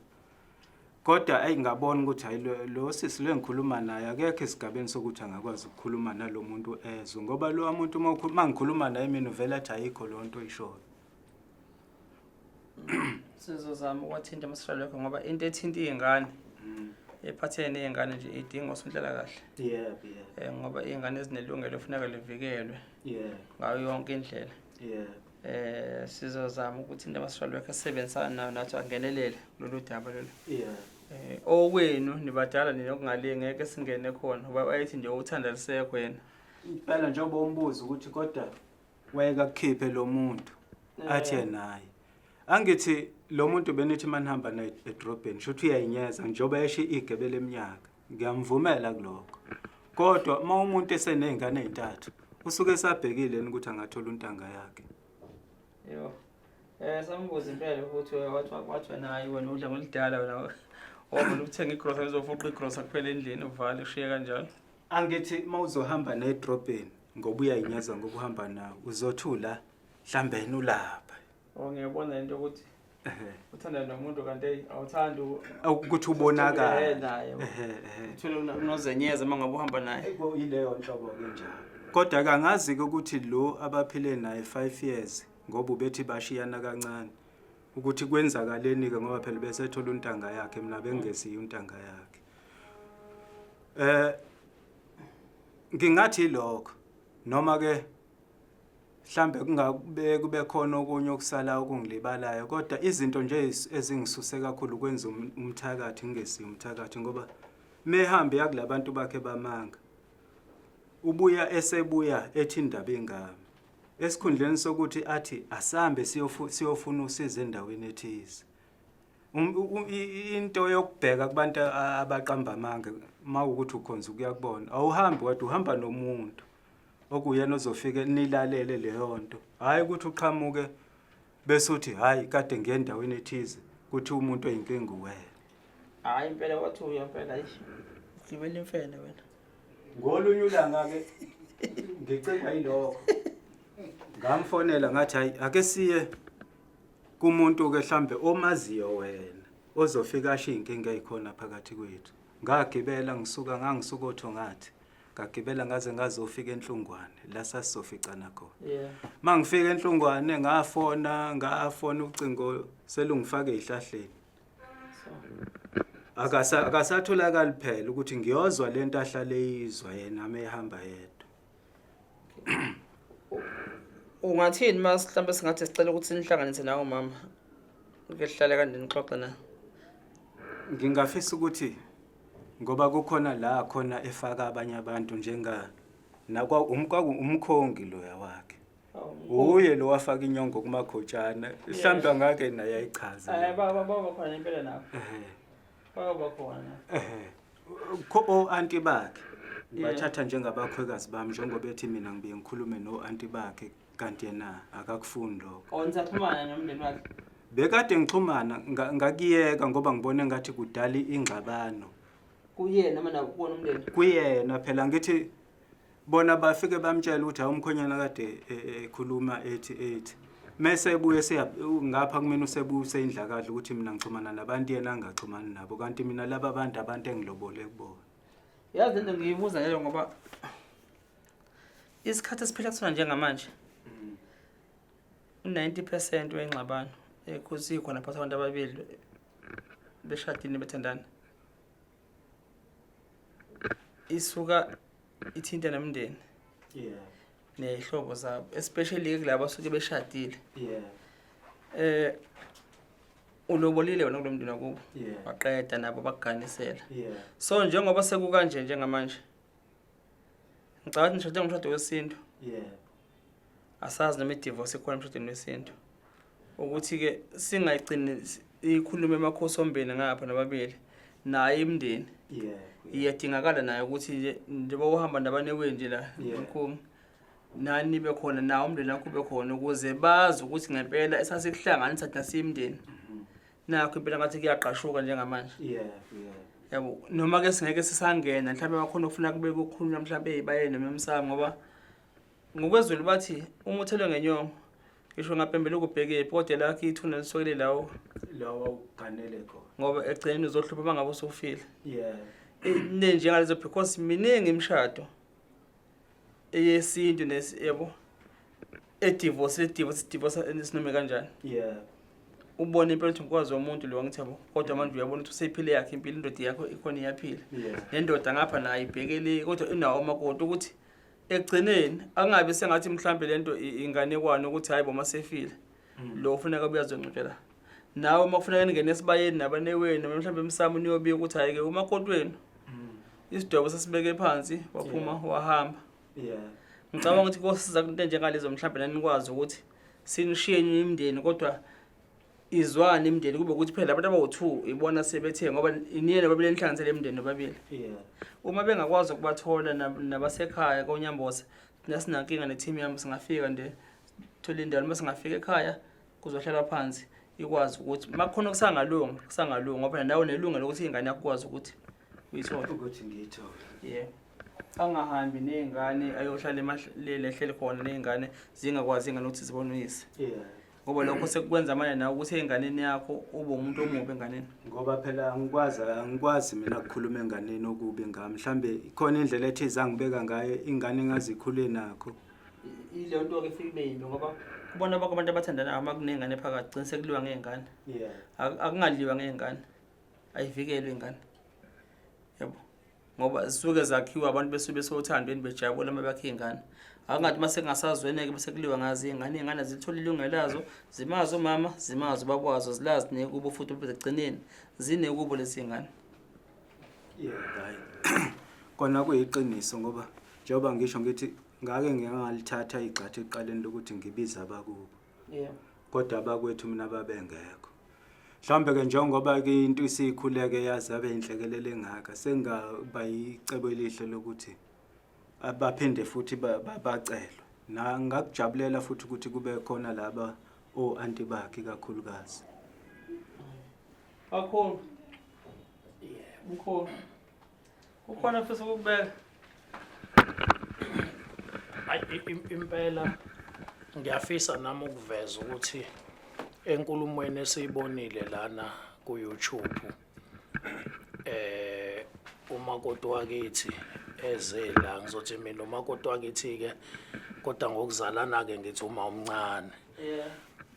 Kodwa ayi ngabona ukuthi hayi lo sisi lo engikhuluma naye akekho esigabeni sokuthi angakwazi ukukhuluma nalo muntu ezwe, ngoba lo muntu uma ngikhuluma naye mina uvele athi ayikho leyo nto oyishoyo. Sizozama ukwathinta ama-social worker ngoba into ethinta iy'ngane ephathene ney'ngane nje idinga usonhlalakahle. Yebo, yebo. Ngoba iy'ngane zinelungelo kufuneka livikelwe Yebo. ngayo yonke indlela. Yebo. Sizozama ukuthi into ama-social worker sisebenzisane nayo nathi angenelele kulolu daba lolu. Yebo. Okwenu nibadala nina okungale ngeke singene khona ngoba bayethi nje uthanda lisekho yena. Impela njengoba umbuzo ukuthi kodwa wayekakukhiphe lo muntu athi yena hayi. Angithi lo muntu benithi manihamba naye edrobheni shuthi uyayinyeza njengoba esho igebe leminyaka. Ngiyamvumela kulokho. Kodwa uma umuntu esenezingane ezintathu usuke esabhekile yini ukuthi angathola untanga yakhe. Yebo. Sambuza impela ukuthi wathi wena hayi wena udla ngolidala wena. Wavele ukuthenga igrosa uzofuqa igrosa kuphela endlini uvale ushiye kanjalo. Angithi uma uzohamba nedrobheni ngoba uyayinyeza ngoba uhamba nawe uzothula mhlambe yena ulapha. Oh, ngiyabona into ukuthi uthanda nomuntu kanti hey awuthandi ukuthi ubonakale naye. Uthole unozenyeza uma ngabe uhamba naye. Eko ileyo nhlobo ke njalo. Kodwa ke angazi ke ukuthi lo abaphile naye 5 years ngoba ubethi bashiyana kancane ukuthi kwenzakaleni ke ngoba phela besethola untanga yakhe mina bengesiyo untanga yakhe. Ngingathi lokho noma ke mhlambe kungabe kube khona okunye okusala okungilibalayo kodwa izinto nje ezingisuse kakhulu kwenza umthakathi ngingesiyo umthakathi ngoba mehambe yakulabantu bakhe bamanga ubuya esebuya ethi indaba ingami esikhundleni sokuthi athi asambe siyofuna usizo endaweni ethize. Into yokubheka kubantu abaqamba amanga uma ukuthi ukhonza ukuya kubona, awuhambi wedwa, uhamba nomuntu okuyena ozofike nilalele leyo nto. Hhayi ukuthi uqhamuke bese uthi hhayi kade ngiye endaweni ethize, kuthi umuntu oyinkinga uwena. Hhayi impela wathi uya impela, eish. Ugibela imfene wena. Ngolunye ulanga-ke ngicikwa yilokho, ngamfonela ngathi hhayi ake siye kumuntu-ke hlambe omaziyo wena ozofika asho iy'nkinga ey'khona phakathi kwethu. Ngagibela ngisuka, ngangisuka oThongathi, ngagibela ngaze ngazofika eNhlungwane la sasizoficana khona. Uma ngifika eNhlungwane ngafona, ngafona ucingo selungifake ey'hlahleni. Akasatholakali phela ukuthi ngiyozwa lento ahlale eyizwa yena uma ehamba yedwa. Ungathini uma mhlawumbe singathi sicela ukuthi nihlanganise nawe mama, ke sihlale kanje nixoxe na? Ngingafisa ukuthi ngoba kukhona la khona efaka abanye abantu njenga nakwa umkwaku umkhongi loya wakhe. Uye lo wafaka inyongo kumakhotshana, mhlawumbe angake naye ayichaze. Baba baba khona impela nabo. Baba khona. O-anti bakhe ngibathatha njengabakhwekazi bami, njengoba ethi mina ngibuye ngikhulume no-anti bakhe kanti yena akakufuni lokho. Oh, nisaxhumana nomndeni wakhe? Bekade ngixhumana, ngakuyeka ngoba ngibone ngathi kudala ingxabano. Kuyena noma nakuwona umndeni? Kuyena phela, ngithi bona bafike bamtshela ukuthi hawu umkhonyana kade ekhuluma ethi ethi. Mese ebuye ngapha kumina usebuye useyindlakadla ukuthi mina ngixhumana nabantu yena angaxhumani nabo, kanti mina laba bantu abantu engilobole kubona. Yazi lento ngiyibuza leyo ngoba isikhathi esiphila kusona njengamanje u-90% wengxabano ekuzikhona phakathi kwabantu ababili beshadile bethandana isuka ithinta nomndeni. Ney'hlobo zabo, especially kulabo asuke beshadile. Ulobolile wena kulo mndeni wakubo. Waqeda nabo bakuganisela. So njengoba sekukanje njengamanje, ngicabanga ukuthi nishade ngomshado wesintu. Asazi noma i-divorce ikhona emshadweni wesintu. Ukuthi-ke singayigcini ikhulume emakhosi ombili ngapha nababili, naye imindeni. Iyadingakala nayo ukuthi nje njengoba uhamba nabanewenu nje la, Mkhungi, nani nibe khona, nawo umndeni wakho ube khona, ukuze bazi ukuthi ngempela esasikuhlanganisa thina siyimndeni. Nakho impela ngathi kuyaqashuka njengamanje. Yabo, noma ke singeke sisangena, mhlawumbe bakhona okufuna kube kukhulunywa mhlawumbe ezibayeni noma emsamo, ngoba ngokwezulu bathi uma uthelwe ngenyongo ngisho ngapembela ukubhekephi, kodwa lakho ithuna lisuke lawo lawo uganele khona, ngoba ekugcineni uzohlupha uma ngabe usufile. Njengalezo, because miningi imishado eyesintu yabo edivorce, le-divorce, divorce esinome kanjani. Ubone impela ukuthi ngikwazi womuntu lo, ngithi yabo, kodwa manje uyabona ukuthi useyiphile yakhe impilo, indoda yakho ikhona iyaphila. Nendoda ngapha nayo ibhekele, kodwa inawo umakoti, ukuthi ekugcineni angabe sengathi mhlambe lento inganekwane ukuthi hayi boma sefile. Lo ufuneka abuye azongcwatshwa. Nawe uma kufuneka ningene esibayeni nabanewenu noma mhlambe emsamo niyobika ukuthi hayi ke umakoti wenu. Isidwebo sesibeke phansi waphuma wahamba. Ngicabanga ukuthi kosiza into enjengalezo mhlambe nani nikwazi ukuthi sinishiye imindeni, kodwa izwane imindeni kube ukuthi phela abantu abawu-2 ibona sebethe, ngoba iniyena babili enihlanganisele imindeni nobabili. Uma bengakwazi ukubathola nabasekhaya koNyambose, thina sinankinga ne-team yami, singafika nje thole indawo, noma singafika ekhaya kuzohlalwa phansi ikwazi ukuthi makukhona okusangalungi, kusangalungi, ngoba phela nawe unelungelo lokuthi ingane yakho ikwazi ukuthi uyithole. Ukuthi ngiyithole. Angahambi ney'ngane ayohlala lehleli khona ney'ngane zingakwazi ingane ukuthi zibone uyise. Ngoba lokho sekukwenza manje nawe ukuthi ey'nganeni yakho ube umuntu omubi enganeni. Ngoba phela angikwazi mina ukukhuluma enganeni okubi ngami. Mhlambe ikhona indlela ethi izangibeka ngayo ingane engazikhule nakho. Ileyo nto-ke ifike ibe yimbi, ngoba kubona bonke abantu abathandanayo uma kuney'ngane phakathi, gcina sekuliwa ngey'ngane. Akungadliwa ngey'ngane, ayivikelwe ingane. Yabo. Ngoba zisuke zakhiwa abantu besuke besothandweni bejabula uma bakhe iy'ngane. Akungathi uma sekungasazweneke bese kuliwa ngazo iy'ngane, iy'ngane zilithola ilungelo lazo, zimazi umama, zimazi ubaba wazo, zilazi nekubo futhi ekugcineni zinekubo lezi iy'ngane. Yebo, hhayi. Kona kuyiqiniso, ngoba njengoba ngisho ngithi ngake ngingalithatha igxathu ekuqaleni lokuthi ngibize abakubo. Kodwa abakwethu mina babengekho. Mhlawumbe-ke njengoba-ke into isikhuleke yaze yabe inhlekelele engaka, sengaba yicebo elihle lokuthi abaphinde futhi bacelwe. Na ngakujabulela futhi ukuthi kube khona laba o-anti bakhe ikakhulukazi. Kakhulu. Yebo, mkhulu. Kukhona ofisa ukukubeka? Hayi impela ngiyafisa nami ukuveza ukuthi enkulumweni esiyibonile lana ku YouTube eh umakoti wakithi eze la ngizothi mina umakoti wakithi ke kodwa ngokuzalana ke ngithi uma omncane Yeah.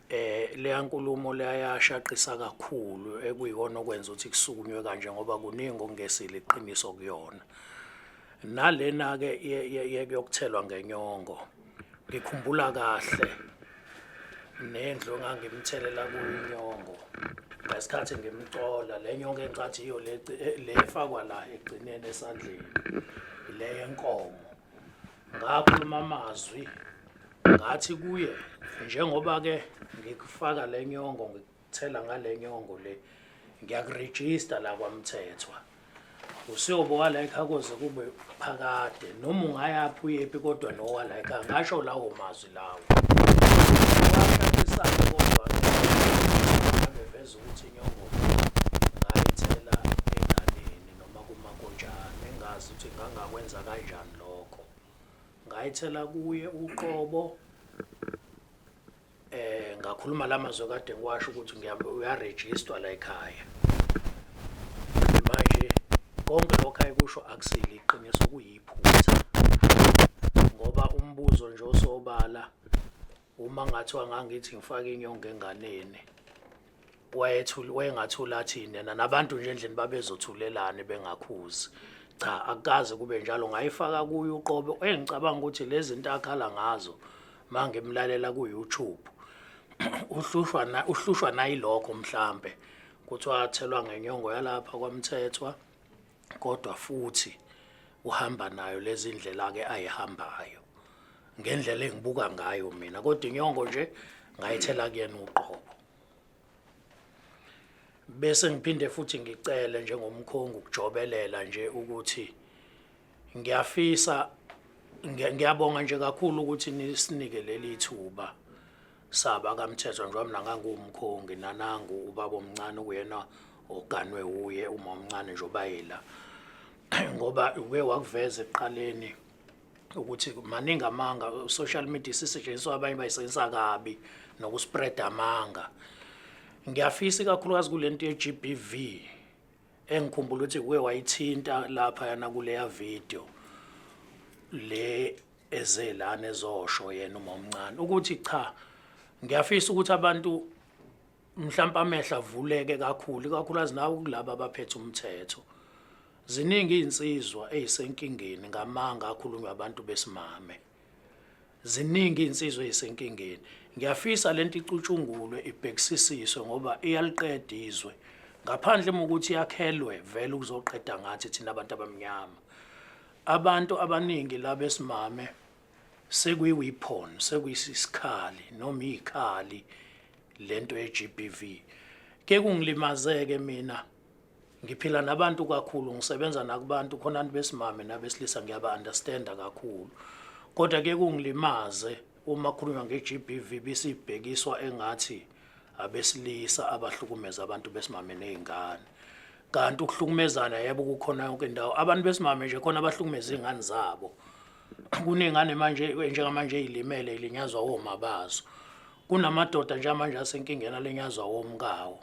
Eh leya nkulumo leya yashaqisa kakhulu ekuyikona okwenza ukuthi kusukunywe kanje ngoba kuningi okungesile iqiniso kuyona. Nalena ke yokuthelwa ngenyongo ngikhumbula kahle nendlu engangimthelela kuyo inyongo ngesikhathi ngimcola le nyongo engicathi iyo le le efakwa la ekugcineni esandleni le yenkomo ngakhuluma amazwi ngathi kuye njengoba ke ngikufaka le nyongo ngikuthela ngale nyongo le ngiyakurejista la kwamthethwa usiyobo wala ekhaya koze kube phakade noma ungayaphi uyephi kodwa nowala ekhaya ngasho lawo mazwi lawo washaqisayo kodwa beveza ukuthi inyongo ngayithela enganeni noma kumakontshane engazi ukuthi ngangakwenza kanjani lokho ngayithela kuye uqobo eh ngakhuluma lamazwi kade ngiwasho ukuthi uyaregister la ekhaya manje konke lokho ayikusho akusile iqiniso kuyiphutha ngoba umbuzo nje osobala uma ngathiwa ngangithi ngifake inyongo enganeni wayethula wayengathula athini yena nabantu nje endlini babezothulelani bengakhuzi cha akukaze kube njalo ngayifaka kuyo uqobo engicabanga ukuthi lezi zinto akhala ngazo mangimlalela ku YouTube uhlushwa na uhlushwa nayilokho mhlambe kuthiwa athelwa ngenyongo yalapha kwamthethwa kodwa futhi uhamba nayo lezi ndlela ke ayihambayo ngendlela engibuka ngayo mina kodwa inyongo nje ngayithela kuyena uqobo bese ngiphinde futhi ngicele njengomkhongi ukujobelela nje ukuthi ngiyafisa ngiyabonga nje kakhulu ukuthi nisinike leli thuba saba kaMthethwa njengoba mina ngangiwumkhongi nanangu ubaba omncane okuyena oganwe wuye uma omncane njengoba yela ngoba uke wakuveza ekuqaleni ukuthi maningi amanga social media isisetshenziswa abanye bayisebenzisa kabi nokuspread amanga ngiyafisa ikakhulukazi kulento ye-GBV engikhumbula ukuthi kuke wayithinta lapha yana kuleya video le eze lana ezosho yena uma omncane ukuthi cha ngiyafisa ukuthi abantu mhlawumbe amehlo avuleke kakhulu ikakhulukazi nawo kulaba abaphethe umthetho ziningi izinsizwa ezisenkingeni ngamanga akhulunywa abantu besimame ziningi izinsizwa ezisenkingeni ngiyafisa lento icutshungulwe ibhekisisiswe ngoba iyaliqeda izwe ngaphandle ukuthi yakhelwe vele ukuzoqeda ngathi thina abantu abamnyama abantu abaningi labesimame sekuyi-weapon sekuyisikhali noma izikhali lento ye-GBV ke kungilimazeke mina ngiphila nabantu kakhulu ngisebenza nakubantu khona abantu besimame nabesilisa ngiyaba-understanda kakhulu kodwa ke kungilimaze uma khulunywa nge-GBV bisibhekiswa engathi abesilisa abahlukumeza abantu besimame nezingane kanti ukuhlukumezana yebo kukhona yonke indawo abantu besimame nje khona abahlukumeza izingane zabo kuney'ngane manje njengamanje ey'limele ilinyazwa woma bazo kunamadoda njengamanje asenkingeni alinyazwa womkawo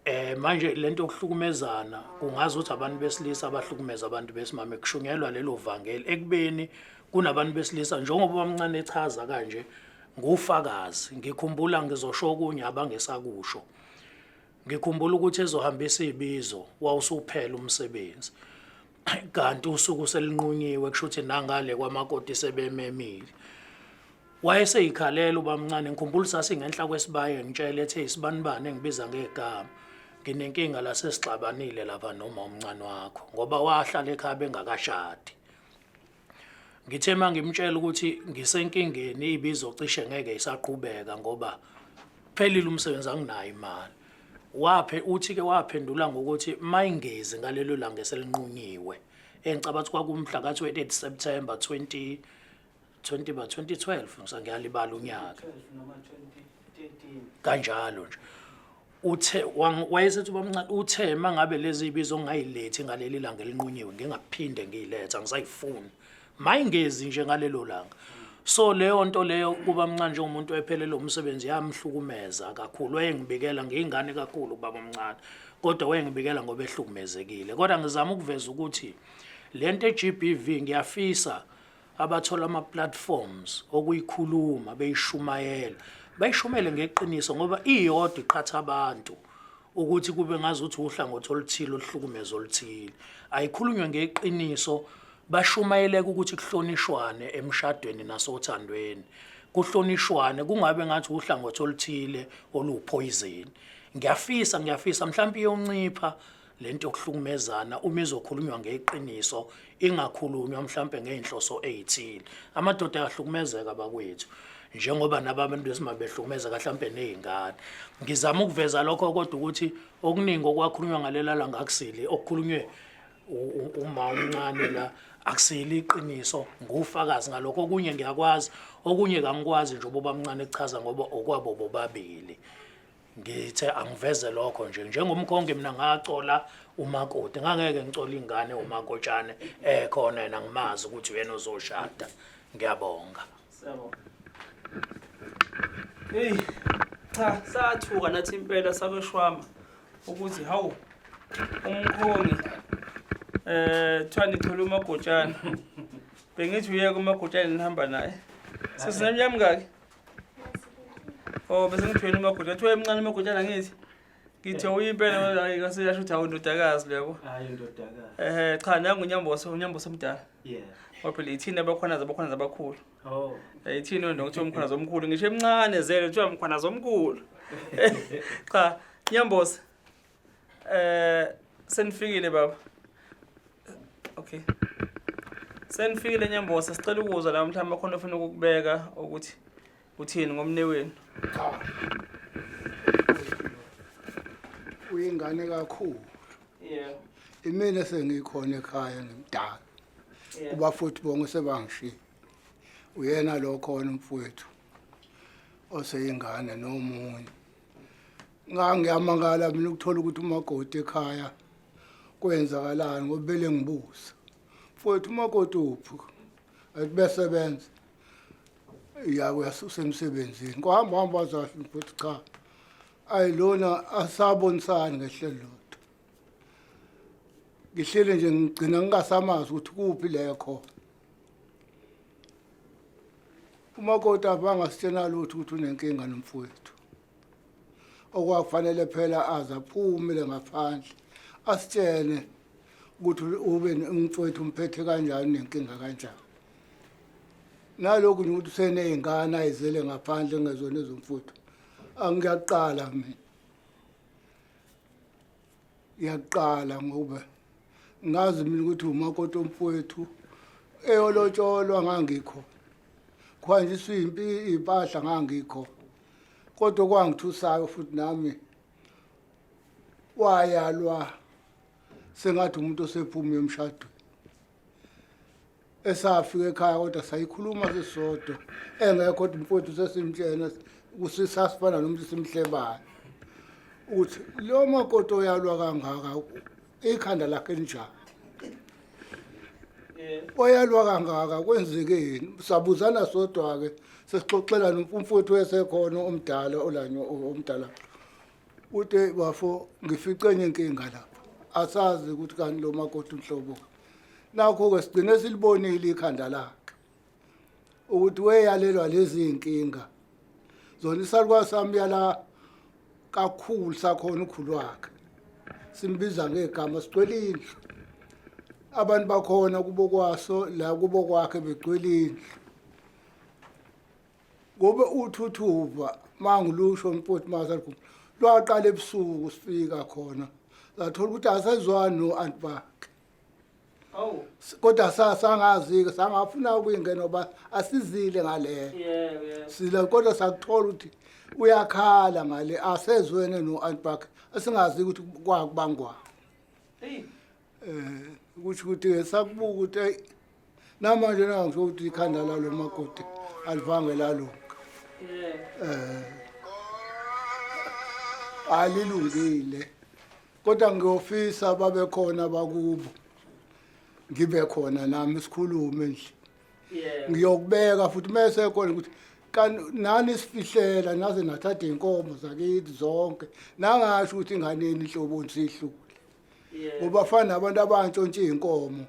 Eh manje lento yokuhlukumezana kungazi ukuthi abantu besilisa abahlukumeza abantu besimame kushunyelwa lelo vangeli ekubeni kunabantu besilisa njengoba bamncane echaza kanje ngufakazi ngikhumbula ngizosho okunye abangesakusho ngikhumbula ukuthi ezohambisa ibizo wawusuphela umsebenzi kanti usuku selinqunyiwe kusho ukuthi nangale kwamakoti sebememile Wayeseyikhalela ubamncane ngikhumbula sasingenhla kwesibaya ngitshela ethe isibanibani engibiza ngegama nginenkinga la sesixabanile lapha noma umncane wakho ngoba wahlala ekhaya bengakashadi ngithe mangimtshela ukuthi ngisenkingeni ibizo cishe ngeke isaqhubeka ngoba phelile umsebenzi anginayo imali Waphe uthi ke waphendula ngokuthi mayingezi ngalelo langa eselinqunyiwe. Engicabanga ukuthi kwakumhla ka-28 September 20 20 ba 2012 ngisangiyalibala unyaka. Kanjalo nje. Uthe wayesethi ubamncane uthe mangabe lezi ibizo ngingayilethi ngaleli langa elinqunyiwe ngingaphinde ngiyilethe angisayifuni. Mayingezi nje ngalelo langa. So leyo nto leyo kuba mncane njengomuntu ephelele umsebenzi yamhlukumeza kakhulu. Wayengibikela ngiyingane kakhulu ubaba omncane. Kodwa wayengibikela ngoba ehlukumezekile. Kodwa ngizama ukuveza ukuthi lento e-GBV ngiyafisa abathola ama-platforms okuyikhuluma beyishumayela bayishumele ngeqiniso ngoba iyodwa iqhatha abantu ukuthi kube ngazuthi uhlangothi oluthile oluhlukumeza oluthile ayikhulunywe ngeqiniso bashumayeleke ukuthi kuhlonishwane emshadweni nasothandweni kuhlonishwane kungabe ngathi uhlangothi oluthile oluwuphoyizeni ngiyafisa ngiyafisa mhlawumbe iyoncipha lento yokuhlukumezana uma izokhulunywa ngeqiniso ingakhulunywa mhlampe ngey'nhloso ey'thile amadoda ayahlukumezeka bakwethu njengoba nabantu besimame behlukumezeka hlampe ney'ngane ngizama ukuveza lokho kodwa ukuthi okuningi okwakhulunywa ngalela langa akusile okukhulunywe uma omncane la akusile iqiniso ngufakazi ngalokho okunye ngiyakwazi okunye kangikwazi nje ubaba mncane echaza ngoba okwabo bobabili ngithe angiveze lokho nje njengomkhongi mina ngacola umakoti ngangeke ngicole ingane umakotshane ekhona yena ngimazi ukuthi uyena ozoshada ngiyabonga Siyabonga. Hey, cha sathuka nathi impela sabeshwama ukuthi hawu umkhongi thiwa nichole umagotshana. Bengithi uyeke umagotshana nihamba naye. Sesineminyaka mingaki? Oh bese ngithwele umagotshana. Thiwa emncane umagotshana ngithi. Ngithe uyimpela hayi kaseyasho ukuthi hawu ndodakazi lebo. Hayi ndodakazi. Eh cha nangu unyamboso unyamboso omdala. Yeah. Ngoba phela ithina abakhwanazi abakhwanazi abakhulu. Oh. Ithina ndo kuthiwa umkhwanazi omkhulu ngisho emncane zele kuthiwa umkhwanazi omkhulu. Cha Nyambosi. Senifikile baba. Okay. Senifikile Nyambosi sicela ukuzwa la mhlawumbe khona ofuna ukukubeka ukuthi uthini ngomnewenu. Cha. Uyingane kakhulu. Yeah. Imina sengikhona ekhaya ngimdala. Yeah. Kuba futhi bonke sebangishiya. Uyena lo khona umfowethu oseyingane nomunye. Ngangiyamangala mina ukuthola ukuthi umakoti ekhaya kwenzakalani ngoba bele ngibuza. Mfowethu umakoti uphi? Athi besebenza. Ya uyasemsebenzini. Kwahamba hamba wazahle mfowethu cha. Ayilona asabonisani ngehlelo lodwa. Ngihlele nje ngigcina ngingasamazi ukuthi kuphi la ekhona. Umakoti abangasitshena lutho ukuthi unenkinga nomfowethu. Okwakufanele phela aze aphumele ngaphandle asitshene ukuthi ube umfowethu umphethe kanjani nenkinga kanjani. Nalokhu nje ukuthi useney'ngane ayizele ngaphandle engezona ezomfowethu. Angiyaqala mina. Ngiyaqala ngoba ngazi mina ukuthi umakoti omfowethu eyolotsholwa ngangikho. Kuhanjiswa impi impahla ngangikho. Kodwa kwangithusayo futhi nami wayalwa sengathi umuntu osephume emshadweni. Esafika ekhaya kodwa sayikhuluma sisodwa engekho kodwa umfowethu sesimtshena kusisasifana nomuntu simhlebayo ukuthi lo makoti oyalwa kangaka ikhanda lakhe linjani oyalwa kangaka kwenzekeni sabuzana sodwa-ke sesixoxela nomfowethu wesekhona omdala olanywa omdala uthe bafo ngifice enye inkinga lapha asazi ukuthi kanti lo makoti unhlobo nakho-ke sigcine silibonile ikhanda lakhe ukuthi weyalelwa lezi iy'nkinga zona isalukwazi sami yala kakhulu sakhona ukhulu wakhe simbiza ngegama sigcwele indlu abantu bakhona kubo kwaso la kubo kwakhe begcwele indlu ngoba uthuthuva mangilusho mfowethu masalukhulu lwaqala ebusuku sifika khona sathola ukuthi asezwani no-anti bakhe Awu. Kodwa sangazi-ke, sangafuna ukuyingena ngoba asizile ngaleyo. Yebo, yebo. Sila kodwa sakuthola ukuthi uyakhala ngale asezwene no-aunt bakhe, esingazi ukuthi kwakubangwa. Eyi. Kusho ukuthi-ke sakubuka ukuthi eyi, namanje nangisho ukuthi ikhanda lalo makoti alivange lalunga. Alilungile. Kodwa ngiyofisa babe khona bakubo. Ngibe khona nami sikhulume nje. Ngiyokubeka futhi mese khona ukuthi nani sifihlela naze nathatha inkomo zakithi zonke. Nangasho ukuthi ingane yenu inhloboni sihlule. Ngoba fana nabantu abantshontsha iy'nkomo.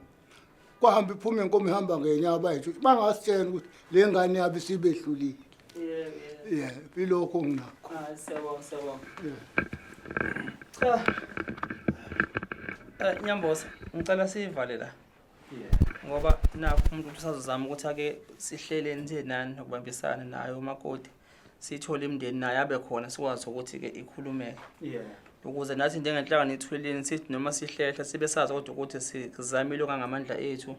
Kwahamba iphuma inkomo ihamba ngenyawo bayitshontsha. Bangasitshela ukuthi le ngane yabo isibehlulile. Yebo. Yebo, ilokho nginakho. Hayi, siyabonga, siyabonga. Cha. Nyamboza, ngicela siyivale la. Ngoba nakho umuntu usazozama ukuthi ake sihlele nje nani nokubambisana naye umakoti. Sithole imindeni naye abe khona sikwazi ukuthi ke ikhulumeke. Ukuze nathi njengenhlangano ithuleleni sithi noma sihlehla sibe sazi kodwa ukuthi sizamile okangamandla ethu.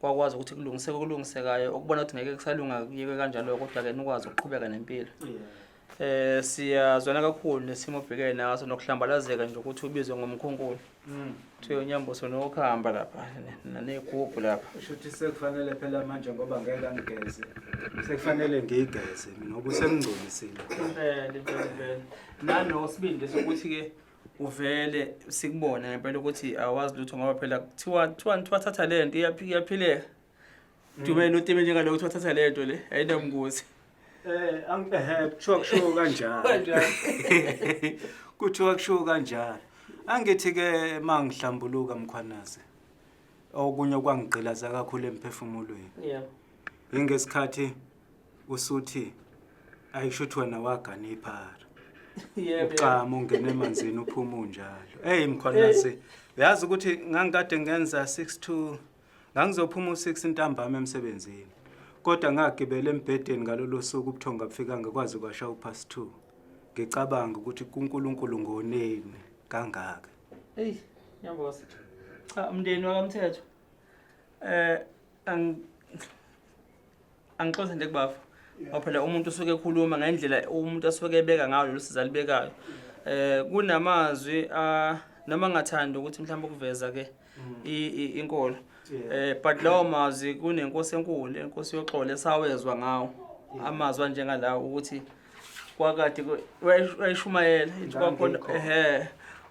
Kwakwazi ukuthi kulungiseke okulungisekayo, okubona ukuthi ngeke kusalunga kuyeke kanjalo, kodwa ke nikwazi ukuqhubeka nempilo. Siyazwana kakhulu nesimo obhekene naso nokuhlambalazeka nje ukuthi ubizwe ngomkhunkulu. Kuthiwe uNyamboso nokuhamba lapha nanegubhu lapha. Kusho ukuthi sekufanele phela manje ngoba ngeke angigeze. Sekufanele ngiyigeze mina ngoba usengingcolisile. Impela, impela, impela. Nanosibindi sokuthi ke uvele sikubone ngempela ukuthi awazi lutho ngoba phela kuthiwa thatha le nto iyaphileka. Dumeni utime njengalokho kuthiwa thatha le nto le ayinamngozi. Kuthiwa kushiwo kanjalo. Kanjalo. Kuthiwa kushiwo kanjalo. Angithi ke mangihlambuluka Mkhwanazi. Okunye kwangigqilaza kakhulu emphefumulweni. Ingesikhathi usuthi ayisho ukuthi wena wagana iphara. Ucama ungena emanzini uphuma unjalo. Hey Mkhwanazi, uyazi ukuthi ngangikade ngenza 6 to ngangizophuma u6 ntambama emsebenzini. Kodwa ngagibela embhedeni ngalolo suku ubuthongo bufika ngakwazi kwasha upast 2. Ngicabanga ukuthi kuNkulunkulu ngoneni kangaka. Hey, Nyamboza. Cha, umndeni wakamthetho. Angixoxe nje kubafa. Ngoba phela umuntu usuke ekhuluma ngendlela umuntu asuke ebeka ngayo lolu siza alibekayo. Kunamazwi noma ngathanda ukuthi mhlawumbe ukuveza ke inkolo. But lawo mazwi kunenkosi enkulu, inkosi yoxolo esawezwa ngawo. Amazwi anjengalawo ukuthi kwakade wayeshumayela ithi kwakhona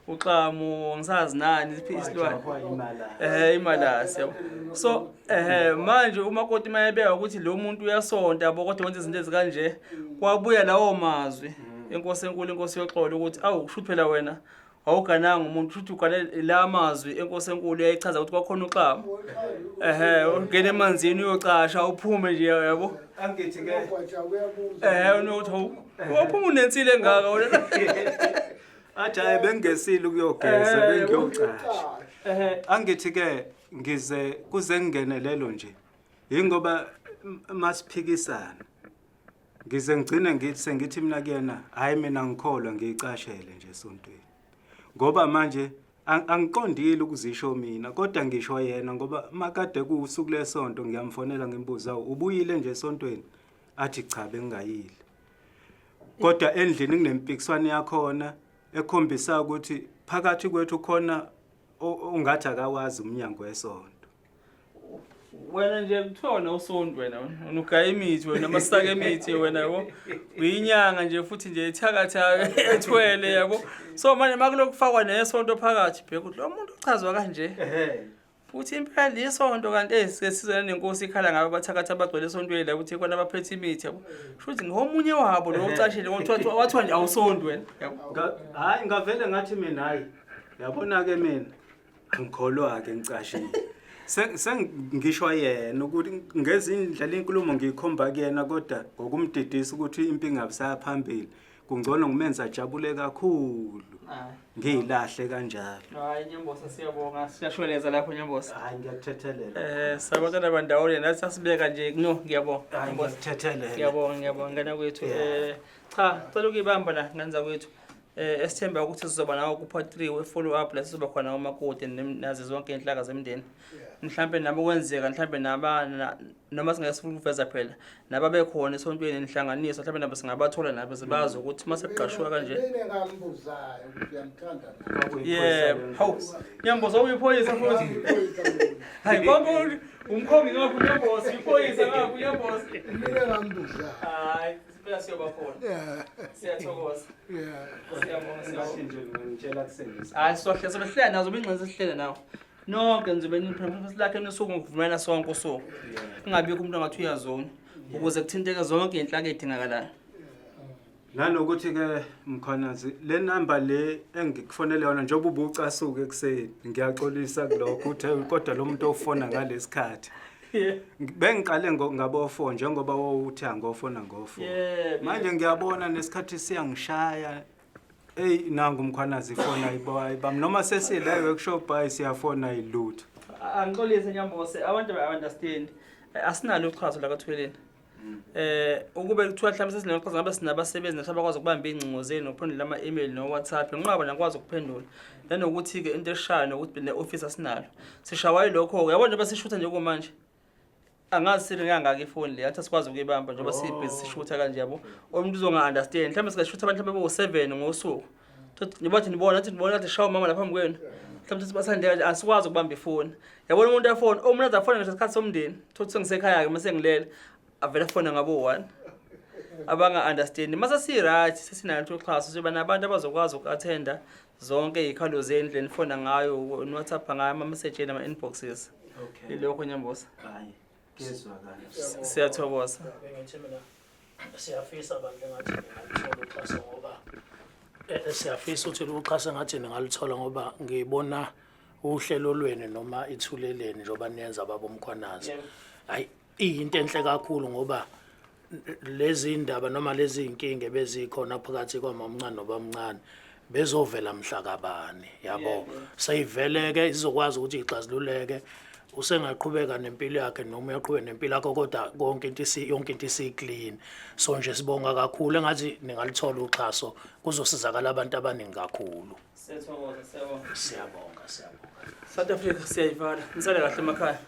uxamu ngisazi nani iphi isilwane. Imalasi yabo. So manje umakoti mayebeka ukuthi lo muntu uyasonta yabo kodwa wenza izinto ezikanje, kwabuya lawo mazwi enkosi enkulu, inkosi yoxolo ukuthi awu kusho phela wena awugananga umuntu, kusho ukuthi ugane la mazwi enkosi enkulu yayichaza ukuthi kwakhona uxamu. Ungena emanzini uyocasha uphume nje yabo. Angithi ke unokuthi waphuma unensile engaka wena. Athi hayi bengesile ukuyogeza, bengiyocasha. Angithi ke ngize kuze ngingene lelo nje. Yingoba masiphikisana. Ngize ngigcine ngithi sengithi mina kuyena hayi mina ngikholwa ngiyicashele nje esontweni. Ngoba manje angiqondile ukuzisho mina kodwa ngisho yena ngoba makade kuusuku lesonto ngiyamfonela ngimbuza ubuyile nje esontweni athi cha bengingayile. Kodwa endlini kunempikiswano yakhona ekhombisa ukuthi phakathi kwethu khona ongathi akawazi umnyango wesonto. Wena nje kuthiwa wena usonto wena, wena ugaya imithi wena, amasaka emithi wena yabo. Uyinyanga nje futhi nje ethakatha ethwele yabo. So manje makulokhu kufakwa nesonto phakathi bheka ukuthi lo muntu uchazwa kanje. Futhi impela isonto kanti sike sizwe nenkosi ikhala ngabo abathakathi abagcwele esontweni la ukuthi khona abaphethe imithi yabo. Kusho ukuthi ngomunye wabo lo ocashile ngoba wathiwa nje awusonto wena yabo. Hayi ngavele ngathi mina hayi. Yabona ke mina angikholwa ke ngicashile. Sengisho yena ukuthi ngezindlela inkulumo ngiyikhomba kuyena kodwa ngokumdidisa ukuthi impi ingabisaya phambili kungcono ngimenza ajabule kakhulu. Ngiyilahle kanjalo. Hayi Nyambosa siyabonga, siyashweleza lapho Nyambosa. Hayi ngiyakuthethelela. Sabantwana bandawonye nathi sasibeka nje no ngiyabonga. Hayi Nyambosa. ngiyakuthethelela. Ngiyabonga, ngiyabonga ngane kwethu. Cha, cela ukuyibamba la ngane zakwethu. Esithemba ukuthi sizoba nawo ku-part 3 we-follow up la sizoba khona umakoti nazo zonke iy'nhlaka zemndeni. Mhlampe nabo kwenzeka mhlampe naba noma singeke sifune ukuveza phela nababekhona esontweni inhlanganiso mhlampe nabo singabathola nabo zibazi ukuthi uma sekuqashiwa kanje. Mina ngambuzayo ukuthi uyamthanda na. Yebo, hawu, Nyamboza uyiphoyisa futhi. Iphoyisa mina. Hayi konke umkhongi ngapha uNyamboza, iphoyisa ngapha uNyamboza. Mina ngambuzayo. Hayi, phela siyoba khona. Siyathokoza. Yeah. Siyabonga, Ngathi siyabonga. nje ngitshela kuseni. Hayi sohle sobe sihlele nazo ingxenye sihlele nawo. Nonke nizobe niphela silakhe nosuku ngokuvumelana sonke usuku. Kungabikho umuntu angathi uyazona ukuze kuthinteke zonke iy'nhlaka ey'dingakalayo. Nanokuthi ke Mkhwanazi le number le engikufonele yona njengoba ubucasuka ekuseni ngiyaxolisa kulokho uthe kodwa lo muntu ofona ngalesikhathi. Bengiqale ngabo 4 njengoba wawuthi angofona ngo4. Yebo. Manje ngiyabona nesikhathi siyangishaya. Ey nangu Mkhwanazi ifona ayiba noma sesile workshop hayi siyafona ilutho. Angixolise Nyambose, abantu ba-understand. Asinalo uxhaso la kaThweleni. Ukube kuthiwa mhlawumbe sesinoxhaso ngabe sinabasebenzi nathi abakwazi ukubamba iy'ngcingo zenu nokuphendula ama-email no-WhatsApp, nqaba nakwazi ukuphendula. Nanokuthi-ke into eshayo nokuthi ne-office asinalo. Sishawa yilokho-ke, yabona njengoba sishutha nje kumanje. Angazi sile kangaka ifoni le, athi asikwazi ukuyibamba njengoba sibhizi sishutha kanje yabo. Umuntu uzonga-understand, mhlawumbe singashutha abantu mhlawumbe bowu-7 ngosuku. Njengoba thi nibona, athi nibona kade shawa umama lapha phambi kwenu. Mhlawumbe sithi basandeka nje asikwazi ukubamba ifoni. Yabona umuntu afone, omunye aze afone ngisho isikhathi somndeni. Thothi sengisekhaya-ke mase ngilele, avele afone ngabo-1. Abanga-understand. Mase si-right, sesinalo uxhaso, siyoba nabantu abazokwazi uku-attenda zonke iy'khalo zenu le nifona ngayo, niWhatsApp ngayo, ama-message enu, ama-inboxes. Okay. Yilokho Nyamboza. Hayi kuyezwakala. Siyathokoza. Bengithi mina siyafisa bandla engathi ningalithola uxhaso ngoba siyafisa ukuthi uxhaso engathi ningalithola ngoba ngibona uhlelo lwenu noma ithuleleni njengoba niyenza baba uMkhwanazi. Yebo. Hayi iyinto enhle kakhulu ngoba lezi ndaba noma lezi inkinga ebezikhona phakathi kwamamncane nobamncane bezovela mhla kabani yabo. Seyiveleke izokwazi ukuthi ixazululeke, usengaqhubeka nempilo yakhe noma uyaqhubeka nempilo yakho kodwa konke into yonke into isi-clean. So nje sibonga kakhulu engathi ningalithola uxhaso kuzosizakala abantu abaningi kakhulu. Siyathokoza, siyabonga. Siyabonga, siyabonga. South Africa siyayivala. Nisale kahle emakhaya.